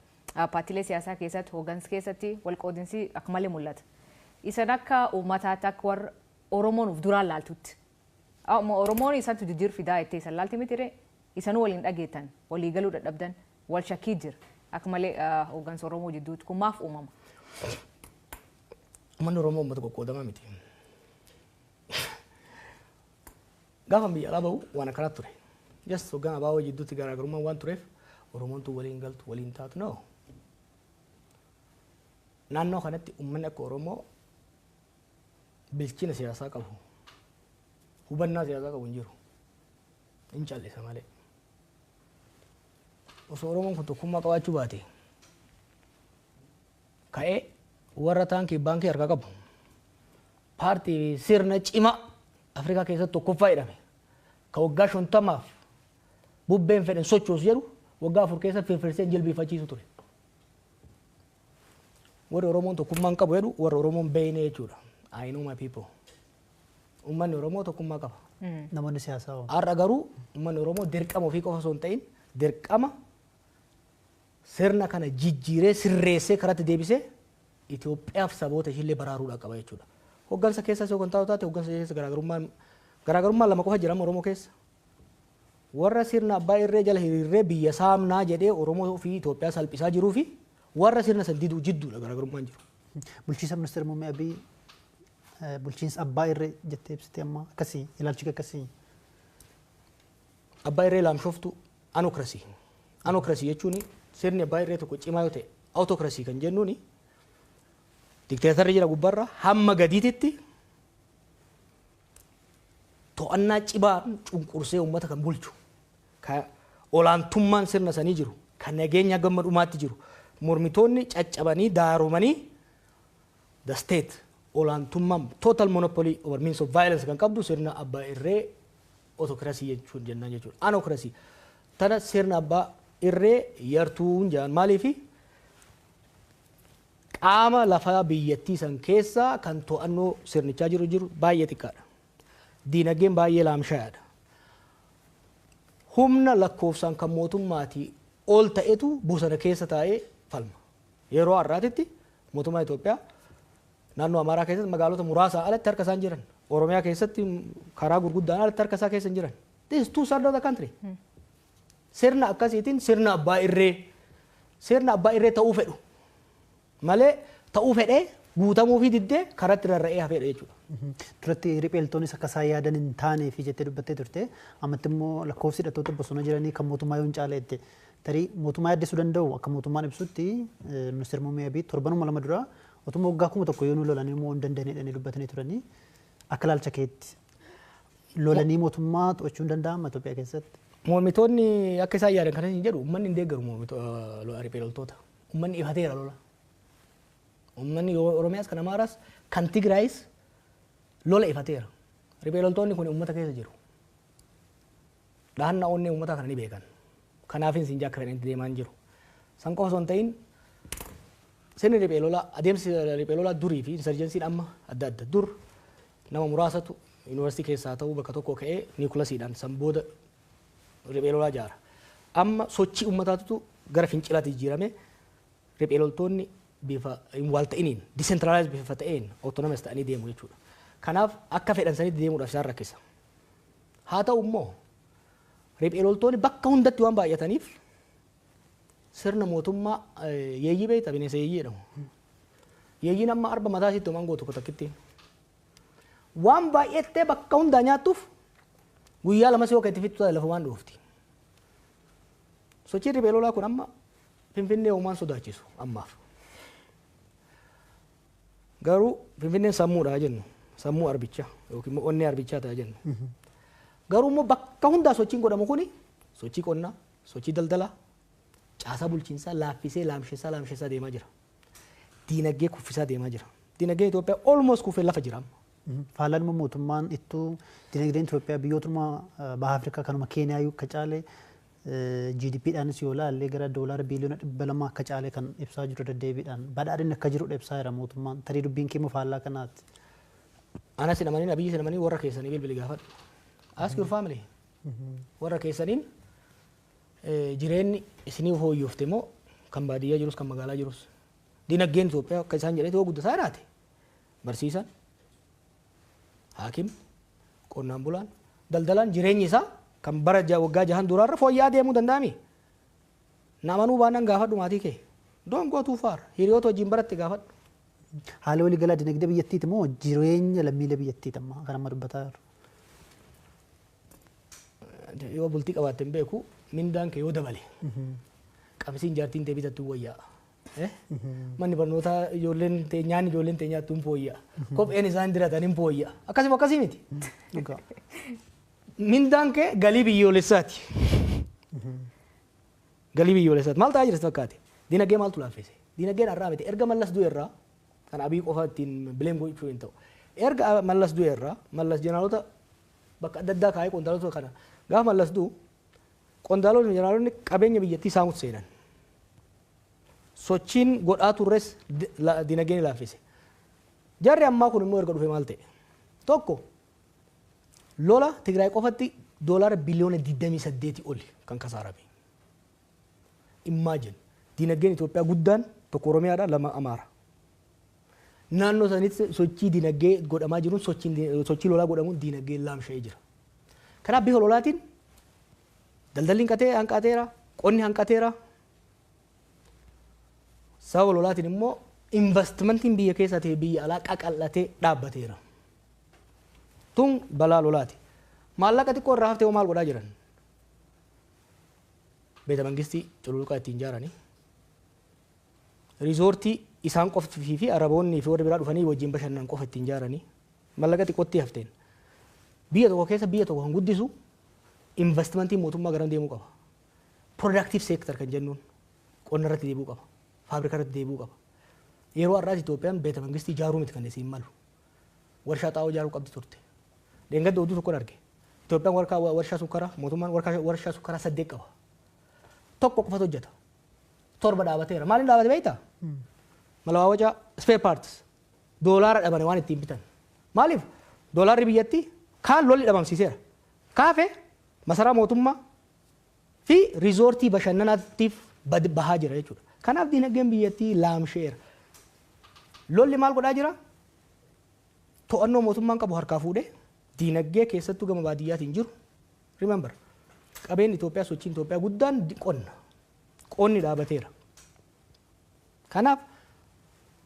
paartiilee siyaasaa keessatti, hooggansa keessatti wal qoodinsi akka malee mul'ata. Isan akka uummataatti akka warra Oromoon of duraan laaltutti. Amma Oromoon isantu jijjiir fidaa jettee isan laalti miti ree isanuu waliin dhageettan, walii galuu dadhabdan, wal shakkii jira. Akka malee hooggansa Oromoo jidduutti kun maaf uumama? Uummanni Oromoo uummata qoqqoodamaa miti. Gaafa biyya alaa bahu waan akkanaa ture. Just hoggan abaaboo jidduutti garaagarummaan waan tureef Oromoon tun waliin galtu waliin taatu no. Naannoo kanatti uummanni akka Oromoo bilchina siyaasaa qabu, hubannaa siyaasaa qabu hin jiru. Hin callisa malee. Osoo Oromoon kun tokkummaa qabaachuu baate ka'ee warra taankii baankii harkaa qabu paartii sirna cimaa Afrikaa keessatti tokkoffaa jedhame ka waggaa 50f bubbeen fedhan sochoosu jedhu waggaa 4 keessa firfirsee jilbiifachiisu ture. Warri Oromoon tokkummaa hin qabu jedhu warra Oromoon beeyne jechuudha. I know my people. Uummanni Oromoo tokkummaa qaba. Namoonni siyaasaa hoo? Har'a garuu uummanni Oromoo dirqama ofii qofa osoo hin ta'in dirqama sirna kana jijjiiree sirreessee karatti deebisee Itoophiyaaf saboota ishiillee baraaruudhaa qaba jechuudha. Hoggansa keessas yoo kan taatu taate hoggansa keessa garaagarummaan lama qofa jira Oromoo keessa. Warra sirna abbaa irree jala hiriirree biyya saamnaa jedhee Oromoo fi Itoophiyaa salphisaa jiruu fi warra sirna san diduu jidduudha garaagarummaan jiru. Bulchiinsa ministeera muummee Abiy bulchiinsa abbaa irree jettee ibsite amma akkasii ilaalchi akkasii. Abbaa irree laamshoftu anokrasii. Anokrasii jechuun sirni abbaa irree tokko cimaa yoo ta'e autokrasii kan jennuuni dikteetarri jira gubbaarra hamma gadiititti to'annaa cimaan cunqursee uummata kan bulchu ka olaantummaan sirna sanii jiru kan nageenya gamma dhumaatti jiru mormitoonni caccabanii daaromanii the state olaantummaan total monopoly over means of violence kan qabdu sirna abbaa irree autokrasii jechuun jennaan jechuudha. Anokrasii tana sirna abbaa irree yartuun jedhan maaliifi qaama lafaa biyyattii san keessa kan to'annoo sirnichaa jiru baay'ee xiqqaadha. Diinagdeen baay'ee laamshaadha. Humna lakkoofsaan kan mootummaatii ol ta'etu bosona keessa taa'ee falma. Yeroo har'aatitti mootummaa Itoophiyaa naannoo Amaaraa keessatti magaalota muraasaa alatti harka isaan jiran. Oromiyaa keessatti karaa gurguddaan alatti harka isaa keessa hin jiran. This is two thirds of the country. Sirna akkasiitiin sirna abbaa irree ta'uu fedhu malee ta'uu fedhee guutamuu fi diddee karatti rarra'ee hafeedha jechuudha. Duratti ripheeltoonis akka isaan yaadan hin taane fi jettee dubbattee turte. Ammatti immoo lakkoofsi hidhattoota bosona jiranii kan mootummaa yoo hin caale jette. Tarii mootummaa yaaddessuu danda'u akka mootummaan ibsutti ministeerri muummee Abiy torbanuma 2 dura otuma waggaa 1000 yoo nu lolanii immoo hin dandeenye dubbatanii turanii akka ilaalcha keetti lolanii mootummaa to'achuu hin danda'ama Itoophiyaa keessatti. Mormitoonni akka isaan yaadan kanas hin jedhu uummanni hin deeggaru riphee loltoota. Uummanni ifateera lola. Uummanni Oromiyaas kan Amaaraas kan Tigraayis lola ifateera. Riphee loltoonni kun uummata keessa jiru. Dhahannaa onnee uummataa kana ni beekan. Kanaafin siin akka fedhanitti deemaa hin jiru. San qofa osoo hin ta'in sirni riphee lolaa adeemsi riphee lolaa durii fi insurgensiin amma adda adda. Dur nama muraasatu yuunivarsiitii keessaa ta'uu bakka tokko ka'ee niwukilaasiidhaan san booda riphee lolaa ijaara. Amma sochii uummataatu gara fincilaatti jijjiirame riphee loltoonni bifa hin wal ta'iniin decentralized bifa ta'een autonomous ta'anii deemu jechuudha. Kanaaf akka fedhan sanitti deemuudhaaf isaan rakkisa. Haa ta'u immoo riphee loltoonni bakka hundatti waan baay'ataniif sirna mootummaa yeeyyii beektaa bineensa yeeyyii jedhamu. Yeeyyiin amma arba mataa isiitti homaan gootu takkitti. Waan baay'attee bakka hundaa nyaattuuf guyyaa lama si yoo itti fixxu lafa waan dhoofti. Sochiin riphee lolaa kun amma Finfinnee homaan sodaachisu ammaaf. Garuu Finfinneen sammuudha jennu sammuu arbichaa yookiin immoo onnee arbichaa ta'a jennu. Garuu immoo bakka hundaa sochiin godhamu kuni sochii qonnaa, sochii daldalaa, caasaa bulchiinsaa laaffisee laamsheessaa laamsheessaa deemaa jira. Diinagdee kuffisaa deemaa jira. Diinagdeen Itoophiyaa almost kufee lafa jira amma. Faalaan immoo mootummaan ittuu diinagdeen Itoophiyaa biyyootuma baha Afrikaa kanuma Keeniyaa akka caale GDP dhaanis yoo ilaalle gara doolaara biiliyoona 200 akka caale kan ibsaa jiru deddeebiidhaan badhaadhinni akka jirudha ibsaa jira mootummaan. Tarii dubbiin kee faallaa kanaati. Anas hin amanin, Abiyyi hin amanin, warra keessanii bilbili gaafadhu. Ask your family. Warra keessaniin jireenyi isinii fooyyofte moo kan baadiyyaa jirus kan magaalaa jirus. Dinagdeen Itoophiyaa akka isaan jedhetti yoo guddataa jiraate barsiisan, haakim, qonnaan bulaan, daldalaan jireenyi isaa kan bara waggaa 6 duraarra fooyya'aa deemuu danda'ami. Na amanuu baannaan gaafadhu maatii kee. Don't go too far. Hiriyoota wajjin baratte gaafadhu. Haala waliigalaa dinagdee biyyattiiti moo jireenya lammiilee biyyattiiti amma kan amma dubbataa jiru? Yoo bultii qabaatte hin beeku, mindaan kee yoo dabale qabsiin jaartiin tee bitattu wayyaa. Manni barnootaa ijoolleen tee nyaanni ijoolleen tee nyaattu hin fooyya'a. Kopheen isaan diratan hin fooyya'a. Akkasuma akkasii miti. Mindaan kee galii biyyoolessaati. Galii biyyoolessaati. Maal ta'aa jira fakkaate? Dinagdee maaltu laaffise? Dinagdeen har'aa miti. Erga Mallas du'e irraa kan Abiy qofa ittiin bileem gochuu hin ta'u. Erga Mallas du'e irraa Mallas jeneraalota bakka adda addaa kaa'ee qondaalota kana gaafa Mallas du'u qondaalonni jeneraalonni qabeenya biyyattii saamutti seenan. Sochiin godhaa turres dinagdeen laaffise. Jarri ammaa kun immoo erga dhufe maal ta'e? Tokko, lola Tigraay qofatti doolaara biliyoona 28 oli kan kasaarame. Imagine, dinagdeen Itoophiyaa guddaan tokko Oromiyaadha, lama Amaara. Naannoo sanitti sochii dinagdee godhamaa jiruun sochii lolaa godhamuun dinagdeen laamsha'ee jira. Kanaaf bifa lolaatiin daldalli hanqateera, qonni hanqateera. Sababa lolaatiin immoo investimentiin biyya keessaa ta'e biyya alaa qaqal'atee dhaabbateera. Tun balaa lolaati. Maallaqa xiqqoo irraa haftee maal godhaa jiran? Beeta mangistii cululuqaa ittiin ijaaranii. Riizoortii isaan qoftii fi Araboonni fi warri biraa dhufanii wajjin bashannan qofa ittiin ijaaranii. Maallaqa xiqqootti hafteen. Biyya tokko keessa biyya tokko kan guddisu investimentiin mootummaa garam deemuu qaba? Productive sector kan jennuun qonna irratti deebi'uu qaba. Faabrika irratti deebi'uu qaba. Yeroo har'aas Itoophiyaan beeta mangistii ijaaruu miti kan isiin malu. Warshaa xaa'oo ijaaruu qabdi turte. Dheengadda oduu tokkon arge. Itoophiyaan warshaa sukkaraa, mootummaan warshaa sukkaraa 8 qaba. Tokko qofatu hojjeta. 7 dhaabateera. Maaliin dhaabate beektaa? Malawaawwacaa, spare parts. Doolaara dhabane waan ittiin bitan. Maaliif? Doolaarri biyyattii kaan lolli dhabamsiiseera. Kaafe masaraa mootummaa fi riizoortii bashannanaatiif bahaa jira jechuudha. Kanaaf dinagdeen biyyattii laamsheera. Lolli maal godhaa jira? To'annoo mootummaan qabu harkaa fuudhee dinagdee keessattuu gama baadiyyaatiin jiru. Remember, qabeenyi Itoophiyaa, sochiin Itoophiyaa guddaan qonna. Qonni dhaabateera. Kanaaf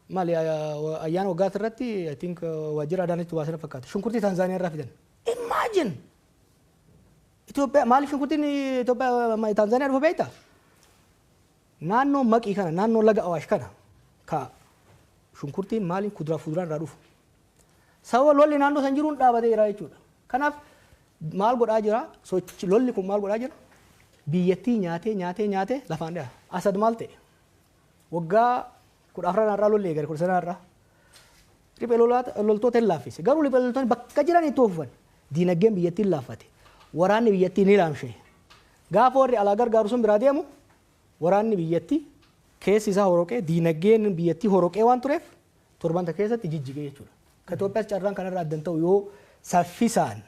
maali ayyaana waggaa irratti, I think, waajjira Adaanitti baasana fakkaata. Shunkurtii Taanzaaniyaa irraa fidan. Imagine! Itoophiyaa maaliif shunkurtiin Itoophiyaa Taanzaaniyaa dhufa beektaa? Naannoo Maqii kana, naannoo laga Awaash kana ka shunkurtiin maaliin kuduraa fuduraan irraa dhufu. Sababa lolli naannoo san jiruun dhaabateera jechuudha. Kanaaf maal godhaa jira? Sochi lolli kun maal godhaa jira? Biyyattii nyaatee nyaatee nyaatee lafaan dhiyaa. Asad maal ta'e? Waggaa 14 irraa lolli eegale, 19 irraa. Riphee loltoota hin laaffise. Garuu riphee loltoonni bakka jiran itti oofan. Diinagdeen biyyattii hin laaffate. Waraanni biyyattii ni laamshe. Gaafa warri alaa gargaaru sun biraa deemu waraanni biyyattii keessi isaa horoqee, diinagdeen biyyattii horoqee waan tureef torbanta keessatti jijjigee jechuudha. Ka Itoophiyaas carraan kanarraa addan ta'u yoo saffisaan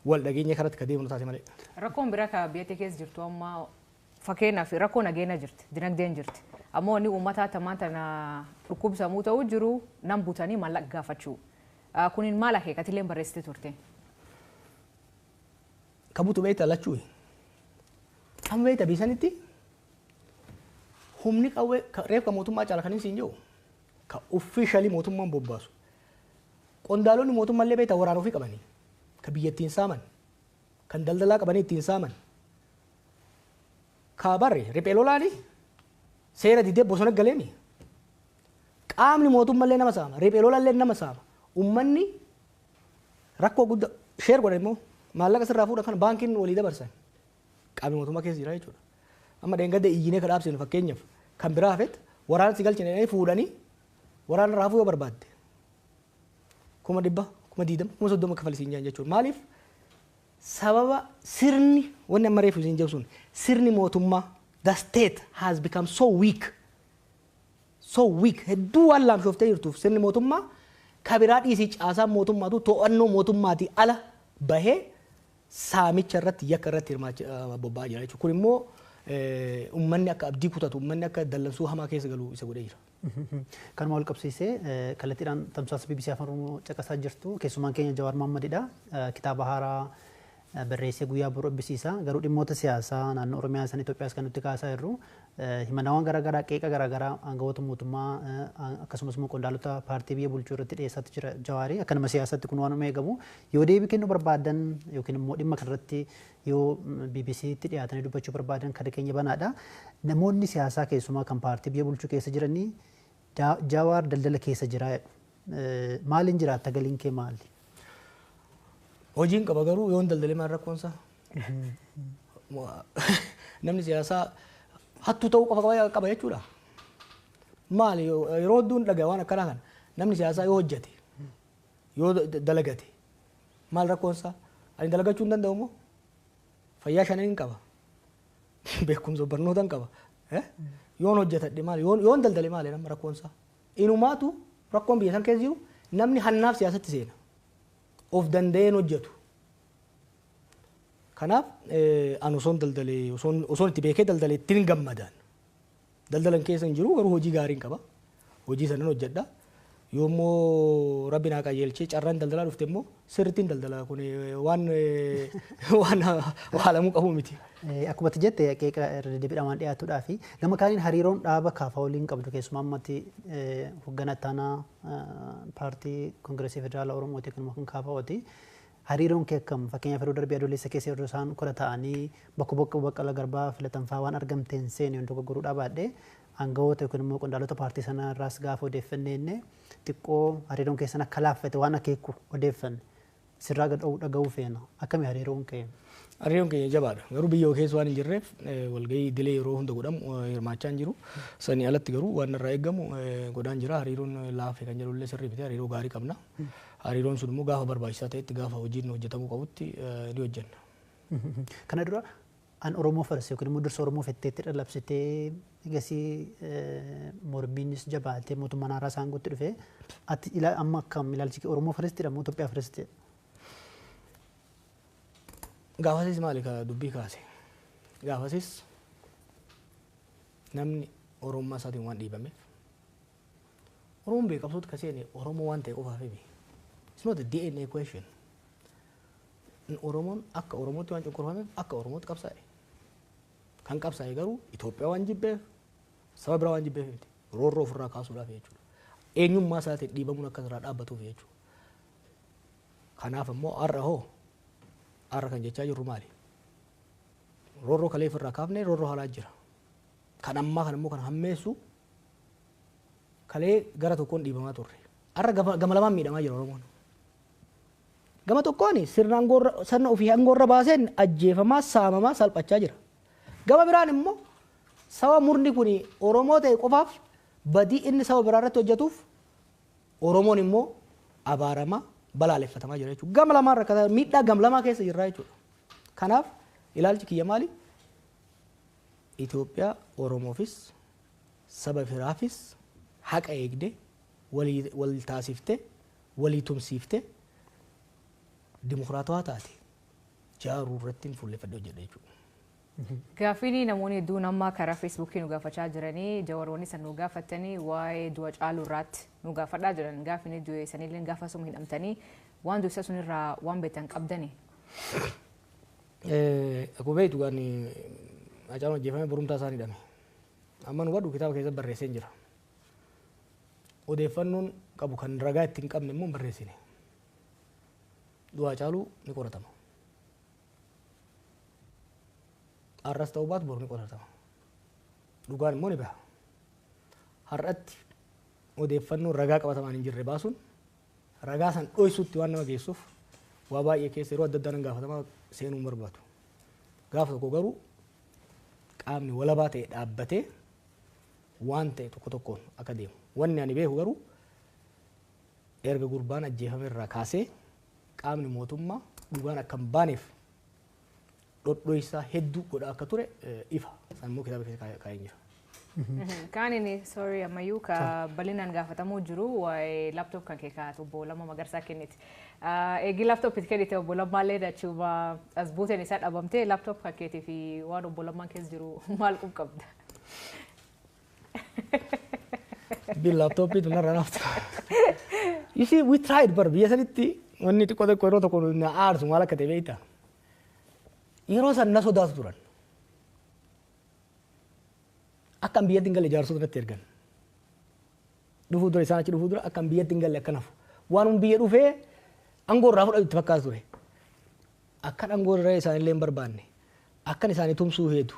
wal dhageenya kanatti ka deemnu taate malee. Rakkoon biraa ka biyya keessa jirtu amma, fakkeenyaaf rakkoo nageenya jirti, dinagdeen jirti. Ammoo inni uummata tamaan tana dhukkubsamuu ta'uu jiru nam butanii maallaqa gaafachuu. Kunin maal akeekatillee barreessite turte? Ka butu beektaa lachuu. Amma beektaa biisanitti humni qawwee reef ka mootummaa caala kan hin jiru ka officially mootummaan bobbaasu. Qondaalonni mootummaallee beektaa waraana ofii qabanii ka biyya ittiin saaman, kan daldalaa qabanii ittiin saaman. Ka barre riphee lolaani seera didee bosona galeemi. Qaamni mootummaallee nama saama, riphee lolaallee nama saama. Uummanni rakkoo guddaa share godhan immoo maallaqa sirraa fuudhan kana baankiin walii dabarsan. Qaamni mootummaa keessa jira jechuudha. Amma dheengadda iyyinee ka dhaabsinu fakkeenyaaf kan biraa hafet waraana si galchine fuudhanii waraana raafuu yoo barbaadde 100,000, 20,000, 30,000 kafalisiin jiran jechuudha. Maaliif? Sababa sirni wanni amma reefu isin jedhu sun, sirni mootummaa, the state has become so weak, so weak, hedduu waan laamshooftee jirtuuf, sirni mootummaa kabiraa dhiisii, caasaan mootummaatu to'annoo mootummaatii ala bahee saamicha irratti, yakka irratti hirmaachaa bobba'aa jira jechuudha. Kun immoo uummanni akka abdii kutatu, uummanni akka dallansuu hamaa keessa galu isa godhee jira. Kanuma wal qabsiisee, kallattiidhaan tamsaasa BBC Afaan Oromoo caqasaa jirtu. Keessumaan keenya Jawaar Mohammadidha. Kitaaba haaraa barreessee guyyaa boru eebbisiisa. Garuu dhimmoota siyaasaa naannoo Oromiyaa san Itoophiyaas kan nuti kaasaa jirru, himannawwan garaagaraa, qeeqa garaagaraa aangawoota mootummaa akkasumas immoo qondaalota paartii biyya bulchuu irratti dhiyeessaatti jira Jawaari. Akka nama siyaasaatti kun waan eegamu, yoo deebii kennuu barbaadan yookiin immoo dhimma kanarratti yoo BBCtti dhiyaatanii dubbachuu barbaadan, kada keenya banaadha. Namoonni siyaasaa keessumaa kan paartii biyya bulchuu keessa jiranii Jawaar daldala keessa jira jedhu. Maaliin jiraatta? Galiin kee maali? Hojiin qaba, garuu yoon daldalee maal rakkoonsaa? Namni siyaasaa hattuu ta'uu qofa qaba jechuudha. Maali, yeroo hedduun dhagaa waan akkanaa kana, namni siyaasaa yoo hojjete, yoo dalagate maal rakkoonsaa? Ani dalagachuu hin danda'u moo? Fayyaa shanan hin qaba. Beekumsa barnoota hin qaba. Yoon hojjetadhe maali? Yoon daldale maali nama rakkoonsaa? Inumaatu rakkoon biyya san keessa jiru, namni hannaaf siyaasatti seena. Of danda'een hojjetu. Kanaaf ani osoon daldalee, osoon itti beekee daldalee ittiin gammadaan. Daldalan keessa hin jiru, garuu hojii gaariin qaba. Hojii sanan hojjedha. Yoommoo rabbi naa qajeelchee carraan daldalaa dhufte immoo sirrittiin daldala, kun waan waalamuu qabu miti. Akkuma ati jette, qeeqa irra deddeebiidhaan waan dhiyaatuudhaa fi gama kaaniin hariiroon dhaaba KFO waliin qabdu, keessumaa ammatti hoogganaa ittaanaa paartii Koongireesii Federaalaa Oromooti kan KFOti. Hariiroon kee akkam? Fakkeenyaaf, yeroo darbee Adoolessa keessa yeroo isaan kora ta'anii bakka bakka Baqqalaa Garbaa filatan fa'aa waan argamteen seene hundi dogoggoruu dhabaadhe, aangawoota yookiin immoo qondaalota paartii sanaa irraas gaafa odeeffanne inni xiqqoo hariiroon keessan akka laaffate waan akeeku odeeffanne, sirraa dhaga'uu feena. Akkami hariiroon kee? Hariiroon keenya jabaadha. Garuu biyya keessa waan hin jirreef walgahii idilee yeroo hunda godhamu hirmaachaa hin jiru. Sanii alatti garuu waan irraa eegamu godhaan jira. Hariiroon laafe kan jedhu illee sirrii miti. Hariiroo gaarii qabna. Hariiroon sun immoo gaafa barbaachisaa ta'etti, gaafa hojiin hojjetamuu qabutti ni hojjenna. Kana dura an Oromoo first yookiin immoo dursa Oromoo fetteetti dhalabsitee, egasii mormiinis jabaatee mootummaan haaraa isaan guutti dhufe, ati amma akkam ilaalchi kee? Oromoo first moo Itoophiyaa first? Gaafasis maali ka dubbii kaase? Gaafasis namni Oromummaa isaatiin waan dhiibameef, Oromoon beekamtoota ka seene Oromoo waan ta'e qofaaf himi. It's not a DNA question. Oromoon akka Oromootti waan cunqurfameef akka Oromootti qabsaa'e. Kan qabsaa'e garuu Itoophiyaa waan jibbeef, saba biraa waan jibbeef miti. Roorroo ofirraa kaasuudhaaf jechuudha. Eenyummaa isaatiin dhiibamuun akka irraa dhaabbatuuf jechuudha. Kanaaf immoo har'a hoo, har'a kan jechaa jirru maali? Roorroo kalee ofirraa kaafne, roorroo haaraa jira. Kan ammaa kan immoo kan hammeessu, kalee gara tokkoon dhiibamaa turre. Har'a gama lamaan miidhamaa jira Oromoon. Gama tokkoon sirna aangoorra, sirna ofii aangoorra baaseen ajjeefamaa, saamamaa, salphachaa jira. Gama biraan immoo saba murni kun Oromoo ta'e qofaaf badii inni saba biraa irratti hojjetuuf Oromoon immoo abaaramaa, balaaleffatamaa jira jechuudha. Gama lamaan rakkataa, miidhaa gama lamaa keessa jirra jechuudha. Kanaaf ilaalchi kiyya maali? Itoophiyaa Oromoofis saba biraafis haqa eegde, walii wal taasifte, walii tumsiifte, dimokiraatawaa taate jaaruu irratti fuulleffadhee hojjedha jechuudha. Gaaffiin namoonni hedduun amma karaa Feesbuukii nu gaafachaa jiranii, Jawaroonni san nu gaafatanii, waa'ee du'a Caaluu irraatti nu gaafadhaa jiran. Gaaffiin du'e sanillee gaafa suma hidhamtanii waan du'isa sun irraa waan beektan qabdanii. Akkuma beektu, gaan Hacaaluun ajjeefame borumtaa isaan hidhame. Amma nu hubadhu, kitaaba keessatti barreessee jira. Odeeffannoon qabu kan ragaa itti hin qabne immoo hin barreessine. Du'a Hacaaluu ni qoratama. Har'as ta'uu baatu boru ni qoratama. Dhugaan immoo ni baha. Har'atti odeeffannoo ragaa qabatamaan hin jirre baasuun ragaa san dhoysuutti waan nama geessuuf, waa baay'ee keessa yeroo adda addaa nan gaafatamaa, seenuu hin barbaadu. Gaafa tokko garuu qaamni walabaa ta'e dhaabbatee waan ta'e tokko tokkoon akka deemu. Wanni ani beeku garuu, erga gurbaan ajjeefame irraa kaasee qaamni mootummaa dhugaan akka hin baaneef Dhodhoisaa hedduu godhaa akka ture ifa. Isaan immoo kitaaba keessa kaa'ee jira. Kaan inni, sorry, ammayyuu ka bal'inaan gaafatamuu jiru waa'ee laptop kan kee kaa'atu obbo Lammaa Magarsaa kenniti. Eegi laptop itti kennite, obbo Lammaallee achuma as buuteen isaa dhabamtee, laptop kan keetii fi waan obbo Lammaan keessa jiru maal qub qabda? Dubbiin laaptooppiitu narra naaftu. You see, we tried bar biyya sanitti. Wanni xiqqoo xiqqoo yeroo tokko na aarsu maal akka ta'e beektaa? Yeroo san na sodaatu turan. Akka an biyyatti hin galle jaarsota natti ergan. Dhufuu dura, isaan achi dhufuu dura, akka an biyyatti hin galle akka nafu. Waan biyya dhufee aangoo irraa fudhatu itti fakkaatu ture. Akkan aangoo irra isaanillee hin barbaanne. Akkan isaanii tumsuu heetu.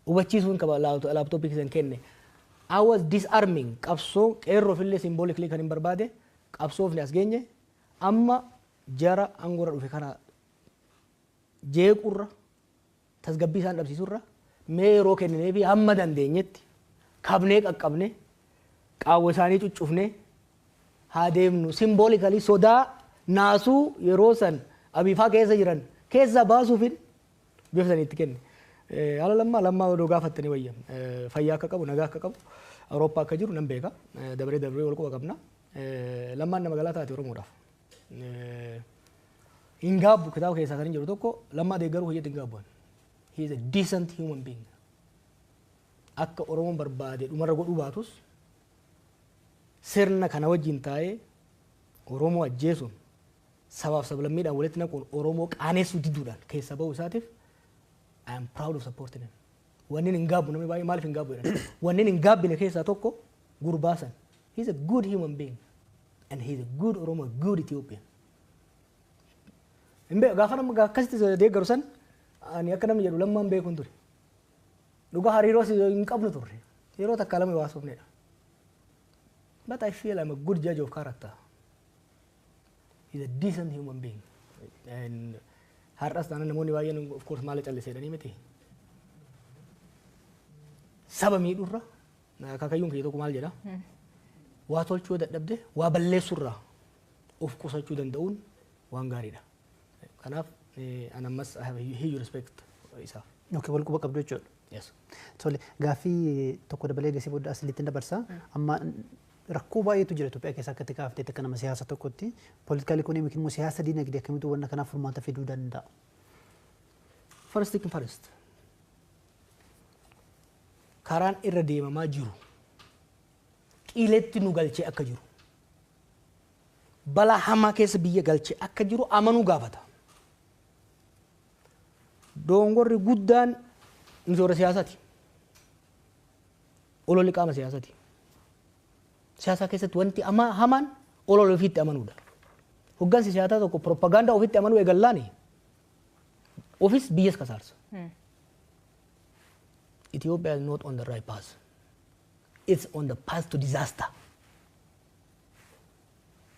Hubachiisuun qaba laaptooppii keessan kenne. I was disarming qabsoo qeerroofillee symbolically kan hin barbaade, qabsoofni as geenye amma jara aangoo irra dhufe kana jeequrra, tasgabbii isaan dhabsiisurra, mee yeroo kenninee fi hamma dandeenyetti kabnee qaqqabne qaawwa isaanii cuccufne haa deemnu, symbolically sodaa naasuu yeroo san abiifaa keessa jiran keessaa baasuufin bifa saniitti kenne. Haala Lammaa, Lammaa odoo gaafattanii wayya. Fayyaa akka qabu, nagaa akka qabu, Awurooppaa akka jiru nan beeka. Dabaree dabaree wal quba qabna. Lammaan nama galaa taate Oromoodhaaf. Hin gaabbu, kitaaba keessaa kan hin jiru tokko, Lammaa deeggaruu hojjetu hin gaabbu. He is a decent human being. Akka Oromoon barbaade dhumarra godhuu baatus, sirna kana wajjin taa'ee Oromoo ajjeesuun, sabaaf sablammiidhaan walitti naquun, Oromoo qaaneessuu diduudhaan keessa bahuu isaatiif I am proud of supporting him. Wanni hin gaabbu, namni baay'ee maaliif hin gaabbu jedhan. Wanni hin gaabbine keessaa tokko gurbaa san. He is a good human being and he is a good Oromo, a good Ethiopian. Hin beeku, gaafa nama akkasitti deeggaru san ani akka namni jedhu Lammaan beekuun ture. Dhugaa hariiroo hin qabnu turre. Yeroo takka lama waasofnedha. But I feel I'm a good judge of character. He's a decent human being. And har'as taanaan namoonni baay'een of course maal callisee jedhanii miti. Saba miidhurra, akaakayyuun kiyya tokko maal jedha? Waa tolchuu yoo dadhabde waa balleessurraa of qusachuu danda'uun waan gaariidha. Kanaaf an ammas I have a huge respect isaaf. Okay, wal quba qabdu jechuudha. Yes. Tole, gaaffii tokko dabalee gasii booda asilitti dabarsa. Amma rakkoo baay'eetu jira Itoophiyaa keessa, akka itti kaafteetti akka nama siyaasa tokkotti. Political economy immoo siyaasa diinagdee akkamitti wanna kanaaf furmaata fiduu danda'a? First thing first. Karaan irra deemamaa jiru qiletti nu galchee akka jiru, balaa hamaa keessa biyya galchee akka jiru amanuu gaafata. Dongorri guddaan nuti warra siyaasaati. Ololli qaama siyaasaati. Siyaasa keessatti wanti hamaan olola ofiitti amanuudha. Hoggansi siyaasaa tokko propagaandaa ofitti amanuu eegallaani ofis biyyas kasaarsa. Ethiopia is not on the right path. It's on the path to disaster.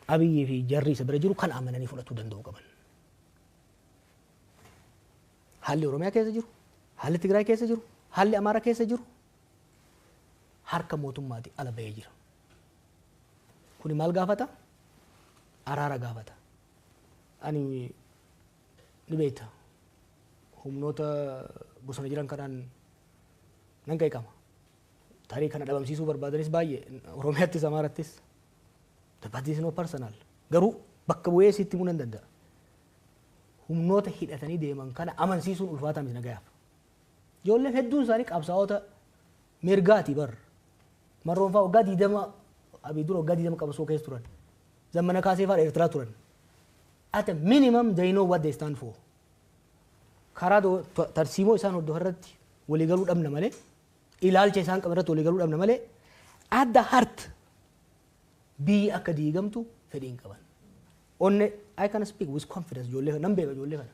Abiyyii fi jarri isa bira jiru kan amananii fudhachuu danda'uu qaban. Haalli Oromiyaa keessa jiru, haalli Tigraay keessa jiru, haalli Amaaraa keessa jiru harka mootummaati ala bahee jira. Kuni maal gaafata? Araara gaafata. Ani ni beekta. Humnoota bosona jiran kanaan nan qeeqama. Tarii kana dhabamsiisuu barbaadanis baay'ee Oromiyaattis Amaarattis. But this is not personal. Garuu bakka bu'ee sitti himuu nan danda'a. Humnoota hidhatanii deeman kana amansiisuun ulfaataa miti nagayaaf. Ijoolleen hedduun isaanii qabsaa'ota mirgaati bar. Marroon fa'aa waggaa 20, Abiy dura waggaa 20 qabsoo keessa turan. Zammana Kaasee fa'aa Eertiraa turan. At a minimum they know what they stand for. Karaa tarsiimoo isaan hordofan irratti waliigaluu dhabna malee, ilaalcha isaan qaban irratti waliigaluu dhabna malee, at the heart biyyi akka diigamtu fedhii hin qaban. Onne I can speak with confidence, ijoollee kana nan beeka, ijoollee kana.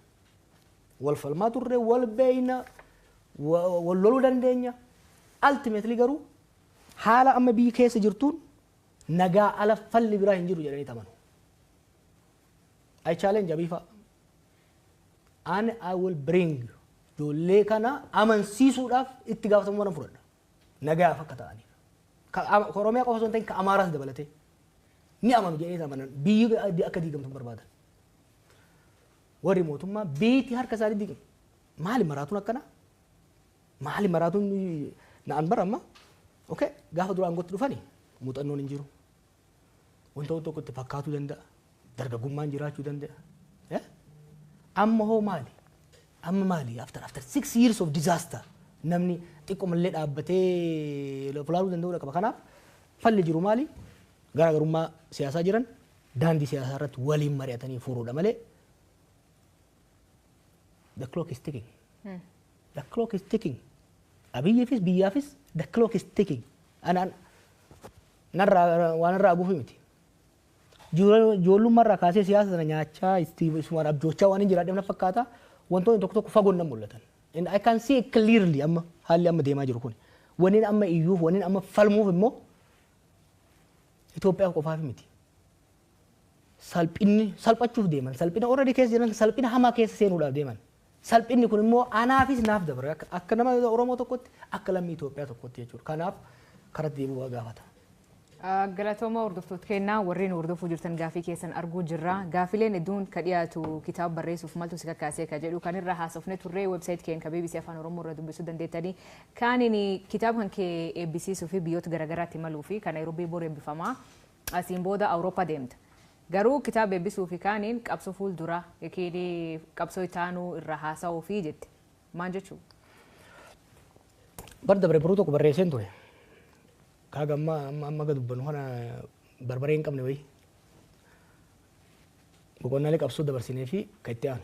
Wal falmaa turre, wal beeyna, wal loluu dandeenya. Ultimately garuu haala amma biyyi keessa jirtuun nagaa ala falli biraa hin jiru jedhanii amanu. I challenge Abiy fa'a. And I will bring ijoollee kana amansiisuudhaaf itti gaafatamummaa nan fudhadha. Nagaaf akka ta'aniif. Ka Oromiyaa qofa osoo hin ta'in ka Amaaraas dabalatee. Ni amanu jedhanii amanan, biyyi akka diigamtu hin barbaadan. Warri mootummaa biitii harka isaanii maali maraatuun akkana? Maali maraatuun na'an bara amma? Okay, gaafa dura aangootti dhufani muuxannoon hin jiru. Wanta tokko itti fakkaatuu danda'a. Dargaggummaan jiraachuu danda'a. Amma hoo maali? Amma maali? After 6 years of disaster, namni xiqqoomallee dhaabbatee fulaaluu danda'uu qaba. Kanaaf falli jiru maali? Garaagarummaa siyaasaa jiran daandii siyaasaa irratti waliin mari'atanii furuudha malee, the clock is ticking. The clock is ticking. Abiyyiifis biyyaafis the clock is ticking. Anaan narraa waan irraa aguufi miti. Ijoollummaa irraa kaasee siyaasa sana nyaachaa, isumaan abjoocha waan hin jiraadheef na fakkaata. Wantoonni tokko tokko fagoon nan mul'atan. And I can see clearly amma haalli amma deemaa jiru kun. Wanni amma iyyuuf, wanni amma falmuuf immoo Itoophiyaa qofaaf miti. Salphinni salphachuuf deeman, salphina already keessa jiran, salphina hamaa keessa seenuudhaaf deeman. Salphinni kun immoo anaafis naaf dabra, akka nama Oromoo tokkotti, akka lammii Itoophiyaa tokkotti jechuudha. Kanaaf karatti deebi'uu gaafata. Galatooma, hordoftoota kennaa warreen hordofuu jirtan, gaafii keessan arguu jirra. Gaafileen hedduun ka dhiyaatu kitaaba barreessuuf maaltu si kakaasee ka jedhu kan irra haasofne turre. Website keenya ka BBC Afaan Oromoo irra dubbisuu dandeettanii. Kaaniin kitaaba kan kee eebbisiisuu fi biyyoota garaagaraatti imaluu fi kan Naayiroobii bor eebbifamaa, asiin booda Awurooppaa deemta. Garuu kitaaba eebbisuu fi kaaniin qabsoo fuuldura yookiin qabsoo itaanuu irra haasa'uu fi jette. Maal jechuudha? Bar dabre baruu tokko barreesseen ture. Kaaga amma amma amma dubbannu kana barbaree hin qabne wayii. Boqonnaalee qabsoo dabarsinee fi kan itti aanu.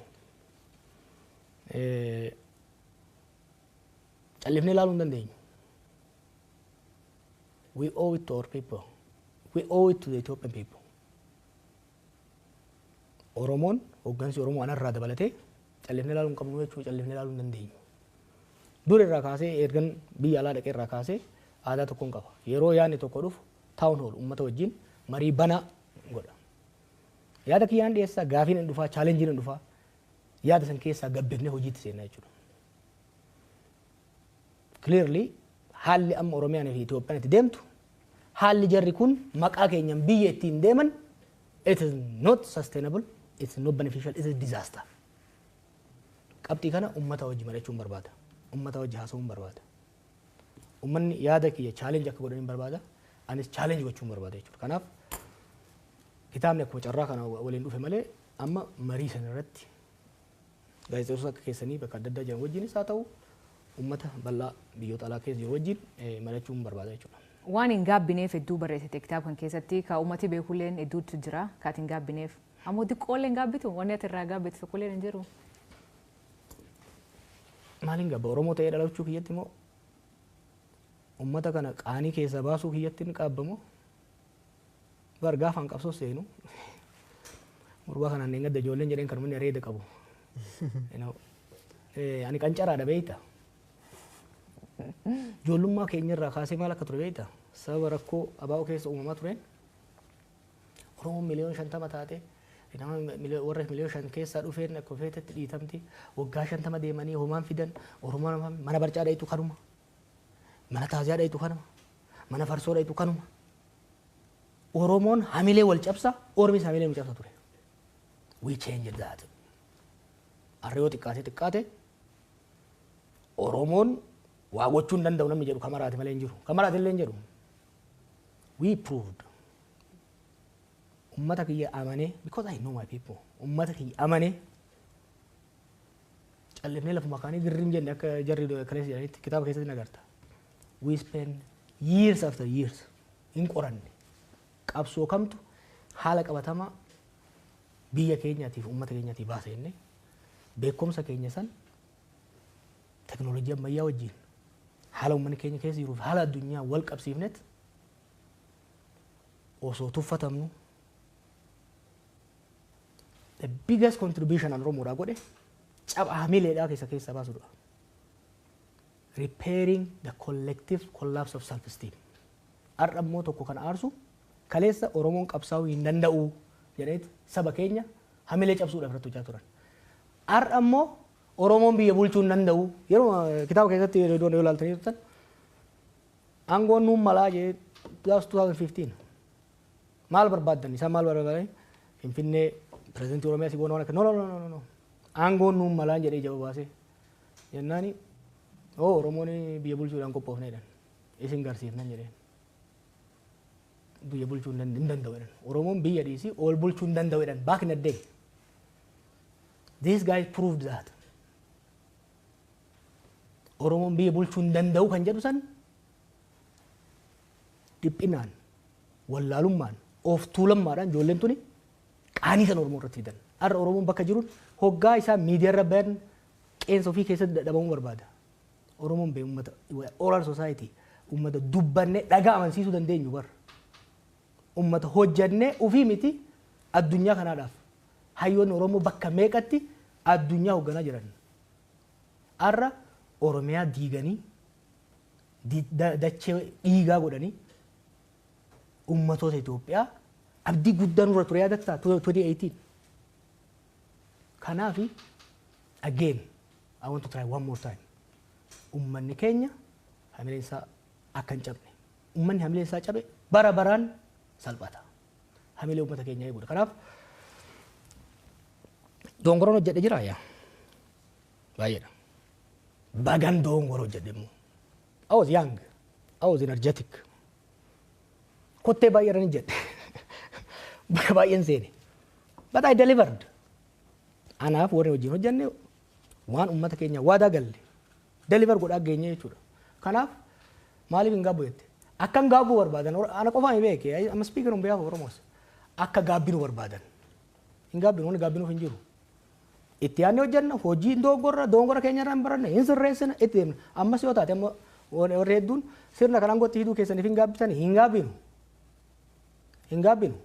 Callifnee ilaaluu hin dandeenyu. We owe it to our people. We owe it to the Ethiopian people. Oromoon, hooggansi Oromoo anarraa dabalatee, callifnee ilaaluu hin qabnu jechuun callifnee ilaaluu hin dandeenyu. Dur irraa kaasee, ergan biyya alaa dhaqee irraa kaasee, aadaa tokkoon qaba. Yeroo yaadni tokko dhufu town hall uummata wajjin marii banaa godha. Yaada kiyyaan dhiyeessaa, gaafiin hin dhufaa, challengeiin hin dhufaa. Yaada san keessaa gabbifnee hojiitti seenna jechuudha. Clearly haalli amma Oromiyaan fi Itoophiyaan itti deemtu, haalli jarri kun maqaa keenyan biyya ittiin deeman, it is not sustainable, it is not beneficial, it is disaster. Qabxii kana uummata wajji mari'achuun barbaada. Uummata wajji haasa'uun barbaada. Uummanni yaada kiyya challenge akka godhan barbaada. Anis challenge gochuun barbaada jechuudha. Kanaaf kitaabni akkuma carraa kana waliin dhufe malee, amma marii sana irratti gaazexeessota akka keessanii bakka adda addaa jiran wajjinis haa ta'u, uummata bal'aa biyyoota alaa keessa jiru wajjin mari'achuun barbaada jechuudha. Waan hin gaabbineef hedduu barreessite kitaaba kan keessatti, ka uummati beekulleen hedduutu jira ka ati hin gaabbineef. Ammoo xiqqoollee hin gaabbitu, wanni ati irraa gaabbitu tokkollee hin jiru. Maaliin gaabba? Oromoo ta'ee dhalachuu kiyyatti immoo, uummata kana qaanii keessaa baasuu kiyyatti hin qaabbamoo? Bar gaafaan qabsoo seenu gurbaa kanaan hin gadda ijoolleen jedheen kan inni areeda qabu. Ani qancaraadha beeyta. Ijoollummaa keenyarraa kaasee maal akka ture beeyta? Sababa rakkoo abaa'oo keessa uumamaa tureen Oromoon 50 miliyoona taate, nama warra 5 miliyoona keessaa dhufeen akka feetetti dhiitamti. Waggaa 50 deemanii homaan fidan. Oromoon mana barcaa dhayitu kanuma. Mana taaziyaa dhayitu kanuma. Mana farsoo dhayitu kanuma. Oromoon hamilee wal cabsa, Ormis hamilee nu cabsa ture. We changed that. Har'a yoo xiqqaate xiqqaate Oromoon waa gochuu hin danda'u namni jedhu kamaraati malee hin jiru. Kamaraati illee hin jedhu. We proved. Ummata kiyya amanee, because I know my people. Ummata kiyya amanee callifnee lafuma kaanii girrim jenne, akka jarri kaleessa jedhanitti kitaaba keessatti nagarta. We spend years after years hin qoranne. Qabsoo kamtu haala qabatamaa biyya keenyaatiif uummata keenyaatiif baasa jennee, beekumsa keenya san teknoolojii ammayyaa wajjin, haala uummanni keenya keessa jiruuf haala addunyaa wal qabsiifnet, osoo tuffatamnu, the biggest contribution an Oromoodhaa godhe caba hamileedhaa keessa keessaa baasudha. Repairing the collective collapse of self-esteem. Har'a immoo tokko kan aarsu, kaleessa Oromoon qabsaa'uu hin danda'u jedheet saba keenya hamilee cabsuudhaaf irratti hojjaa turan. Har'a immoo Oromoon biyya bulchuu hin danda'u. Yeroo kitaaba keessatti yeroo yoo ilaaltanii turtan, aangoon nuun malaa jee, that 2015. Maal barbaaddan? Isaan maal barbaadan? Finfinnee, pirezidantii Oromiyaa si goona, waan akka, no, no, no, no, no. Aangoon nuun malaan jedhee ija baasee. Jennaani oo Oromoon biyya bulchuudhaan qophoofne jedhan. Isin garsiifnan jedheen. Biyya bulchuu hin danda'u jedhan. Oromoon biyya dhiisii ol bulchuu hin danda'u jedhan. Back in the day. This guy proved that. Oromoon biyya bulchuu hin danda'u kan jedhu san dhiphinaan, wallaalummaan, of tuulammaadhaan ijoolleen tuni qaanii san Oromoo irratti fidan. Har'a Oromoon bakka jiruun hoggaa isaa miidiyaa irra bayan qeensa ofii keessatti dadhabamuu barbaada. Oromoon bee uummata oral society, uummata dubbannee dhagaa amansiisuu dandeenyu bar. Uummata hojjannee ofii miti addunyaa kanaadhaaf. Hayyoonni Oromoo bakka meeqatti addunyaa hoogganaa jiran. Har'a Oromiyaa diiganii, dachee dhiigaa godhanii, ummatoota Itoophiyaa abdii guddaa nurra ture yaadattaa 2018. Kanaafi again I want to try one more time. Ummanni keenya hamileen isaa akka hin cabne. Ummanni hamileen isaa cabe bara baraan salphata. Hamilee uummata keenyaa eeguudha. Kanaaf dongoroon hojjedhe jira yaa. Baay'eedha. Bagan dongoro hojjedhe immoo. I was young. I was energetic. Kottee baay'ee irra ni jedhe. Bakka baay'een seene. But I delivered. Anaaf warri wajjin hojjenne waan uummata keenya waadaa galle deliver godhaa geenye jechuudha. Kanaaf maaliif hin gaabbu jette? Akka hin gaabbuu barbaadan ana qofaan hin beeke. I'm speaking on behalf of Oromos. Akka gaabbinu barbaadan. Hin gaabbinu, wanni gaabbinuuf hin jiru. Itti yaadnee hojjenna, hojii dongorra dongora keenya irraa hin baranne, hin sirreessina, itti deemna. Ammas yoo taate amma warri hedduun sirna kanaan gotti hiduu keessaniif hin gaabbisan, hin gaabbinu. Hin gaabbinu.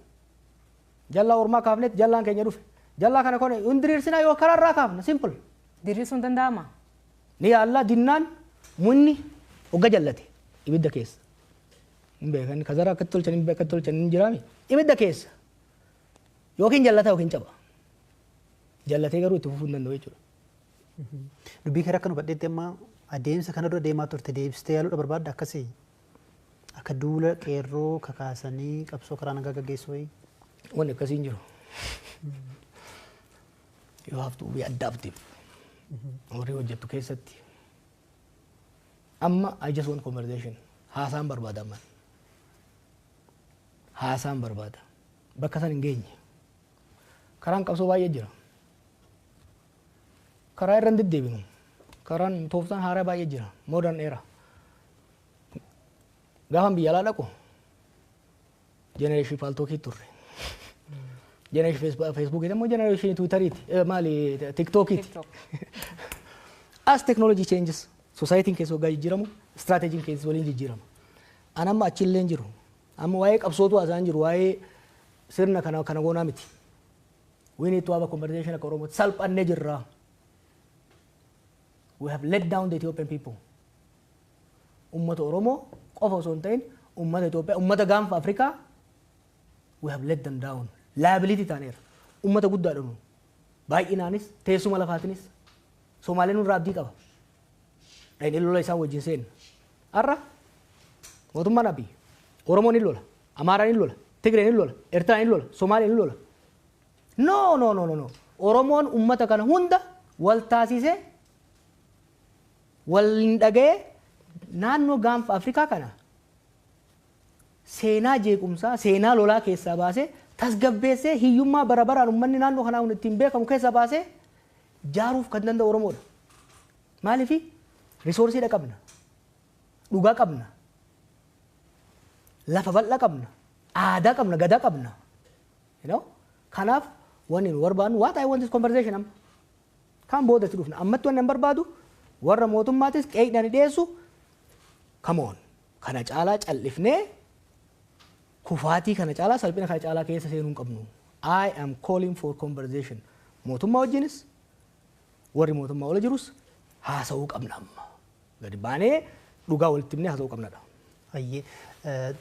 Jallaa ormaa kaafnetti jallaan keenya dhufe. Jallaa kana kone hin diriirsinaa yoo karaarraa kaafna, simple. Diriirsuun danda'ama? Ni yaallaa. Dinnaan munni hogga jallate ibidda keessa. Hin beekan kazara akkatti tolchan, hin akkatti tolchan hin jiraami. Ibidda keessa. Yookiin jallata yookiin caba. Jallatee garuu itti fufuu hin danda'u jechuudha. Dubbii kee akka nu badheetti amma adeemsa kana dura deemaa turte deebistee yaaluudha barbaadda akkasii? Akka duula qeerroo kakaasanii qabsoo karaa nagaa gaggeessuu wayii? Wanni akkasii hin jiru. You have to be adaptive. Warri hojjettu keessatti. Amma I just want conversation. Haasaan barbaada amma. Haasaan barbaada. Bakka san hin geenye. Karaan qabsoo baay'ee jira. Karaa irra hin deddeebinu. Karaan tooftaan haaraa baay'ee jira. Modern era. Gaafan biyya alaa dhaqu generation Paltalkii turre. Generation Facebookii immoo generation Twitteriiti. Maali, TikTokiiti. TikTok. As technology changes, society keessa waggaa jijjiiramu, strategy keessa waliin jijjiirama. An amma achillee hin jiru. Amma waa'ee qabsootu haasa'an jiru, waa'ee sirna kana kana goonaa miti. We need to have a conversation akka Oromootti salphannee jirra. We have let down the Ethiopian people. Ummata Oromoo qofa osoo hin ta'in ummata Itoophiyaa, ummata gaanfa Afrikaa we have let them down. Liability taaneera. Ummata guddaadha nu. Baay'inaanis teessuma lafaatinis Somaaleen nurraa abdii qaba. Dhaqnee lola isaan wajjin seenna. Har'a mootummaan Abiy Oromoon ni lola, Amaaraan ni lola, Tigreen ni lola, Eertiraan ni lola, Somaaleen ni lola. No, no, no, no, no. Oromoon ummata kana hunda wal taasisee waliin dhaga'ee naannoo gaanfa Afrikaa kana seenaa jeequmsaa, seenaa lolaa keessaa baasee tasgabbeessee hiyyummaa bara baraan uummanni naannoo kanaa kun ittiin beekamu keessaa baasee jaaruuf kan danda'u Oromoodha. Maaliifi resourceiidha qabna, dhugaa qabna, lafa bal'aa qabna, aadaa qabna, gadaa qabna. You know? Kanaaf wanni nu barbaadnu, what I want is conversation amma. Kan boodatti dhufna. Ammatti wanni an barbaadu warra mootummaatis qeeqnani dhiyeessu, come on. Kana caalaa cal'ifnee kufaatii kana caalaa, salphina kana caalaa keessa seenuu hin qabnu. I am calling for conversation. Mootummaa wajjinis warri mootummaa ola jirus haasa'uu qabna amma. Gadi baanee dhugaa walitti himnee haasa'uu qabnadha. Ayyee,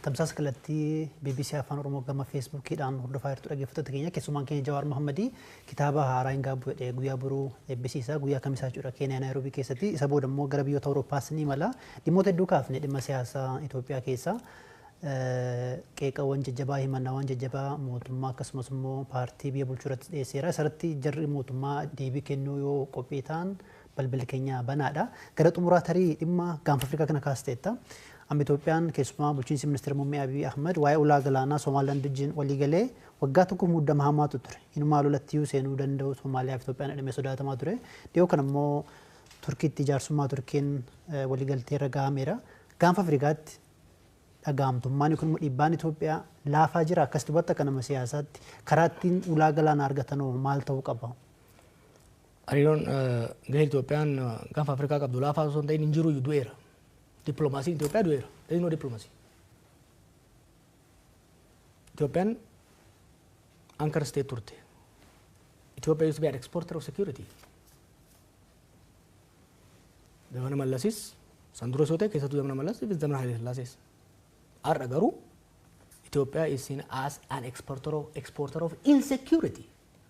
tamsaasa kallattii BBC Afaan Oromoo gama Facebookiidhaan hordofaa jirtu, dhaggeeffattoota keenya. Keessumaan keenya Jawaar Mohammadii kitaaba haaraa hin gaabbu jedhee guyyaa boruu eebbisiisa, guyyaa kamisaa jechuudha, Keeniyaa Naayiroobii keessatti. Isa booda immoo gara biyyoota Awurooppaas ni mala. Dhimmoota hedduu kaafne, dhimma siyaasaa Itoophiyaa keessaa. Qeeqawwan jajjabaa, himannaawwan jajjabaa mootummaa akkasumas immoo paartii biyya bulchuu irratti dhiyeesseera. Isarratti jarri mootummaa deebii kennuu yoo qophii ta'an balballi keenya banaadha. Gara xumuraa tarii dhimma gaanfa Afrikaa kana kaasteetta. Amma Itoophiyaan keessumaa bulchiinsi ministeera muummee Abiy Ahmed waa'ee ulaa galaanaa Somaalilaand wajjin walii galee waggaa tokko muddama hamaatu ture. Inumaa lolatti iyyuu seenuu danda'u Somaaliyaa fi Itoophiyaan hidhamee sodaatamaa ture. Dhiyoo kana immoo Turkiitti jaarsummaa Turkiin waliigaltee irra gahameera. Gaanfa Afrikaatti dhagahamtummaan yookiin immoo dhiibbaan Itoophiyaa laafaa jira. Akkas dubbatti akka nama siyaasaatti karaa ittiin ulaa galaanaa argatan maal ta'uu qaba? Hariiroon gahee Itoophiyaan gaanfa Afrikaa qabdu laafaa osoo hin ta'in hin jiru iyyuu du'eera. Dippiloomaasiin Itoophiyaa du'eera. There is no diplomacy. Itoophiyaan anchor state turte. Ethiopia used to be an exporter of security. Zamana Mallasis san dura osoo ta'e keessattuu zamana Mallas fi zamana Haile Sillaasees. Har'a garuu Ethiopia is seen as an exporter of insecurity,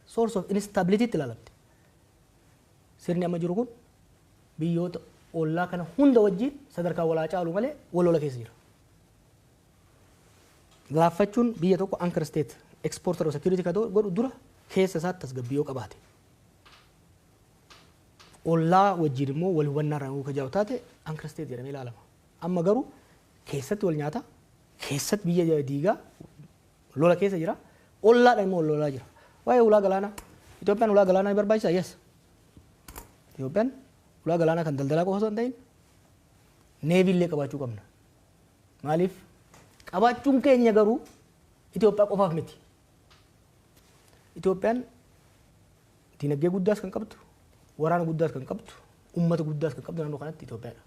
source of instability itti ilaalamte. Sirni amma jiru kun biyyoota ollaa kana hunda wajjin sadarkaa walaa caalu malee wal lola keessa jira. Laaffachuun biyya tokko anchor state exporter of security kan godhu dura keessa isaatti tasgabbii yoo qabaate. Ollaa wajjin immoo wal hubannaa irraan kan jiraatu taate anchor state jedhamee ilaalama. Amma garuu keessatti wal nyaata, keessatti biyya diigaa lola keessa jira, ollaadhaan immoo wal lolaa jira. Waa'ee ulaa galaanaa, Itoophiyaan ulaa galaanaa ni barbaachisaa? Yes. Itoophiyaan ulaa galaanaa kan daldalaa qofa osoo hin ta'in navy illee qabaachuu qabna. Maaliif? Qabaachuun keenya garuu Itoophiyaa qofaaf miti. Itoophiyaan dinagdee guddaas kan qabdu, waraana guddaas kan qabdu, uummata guddaas kan qabdu naannoo kanatti Itoophiyaadha.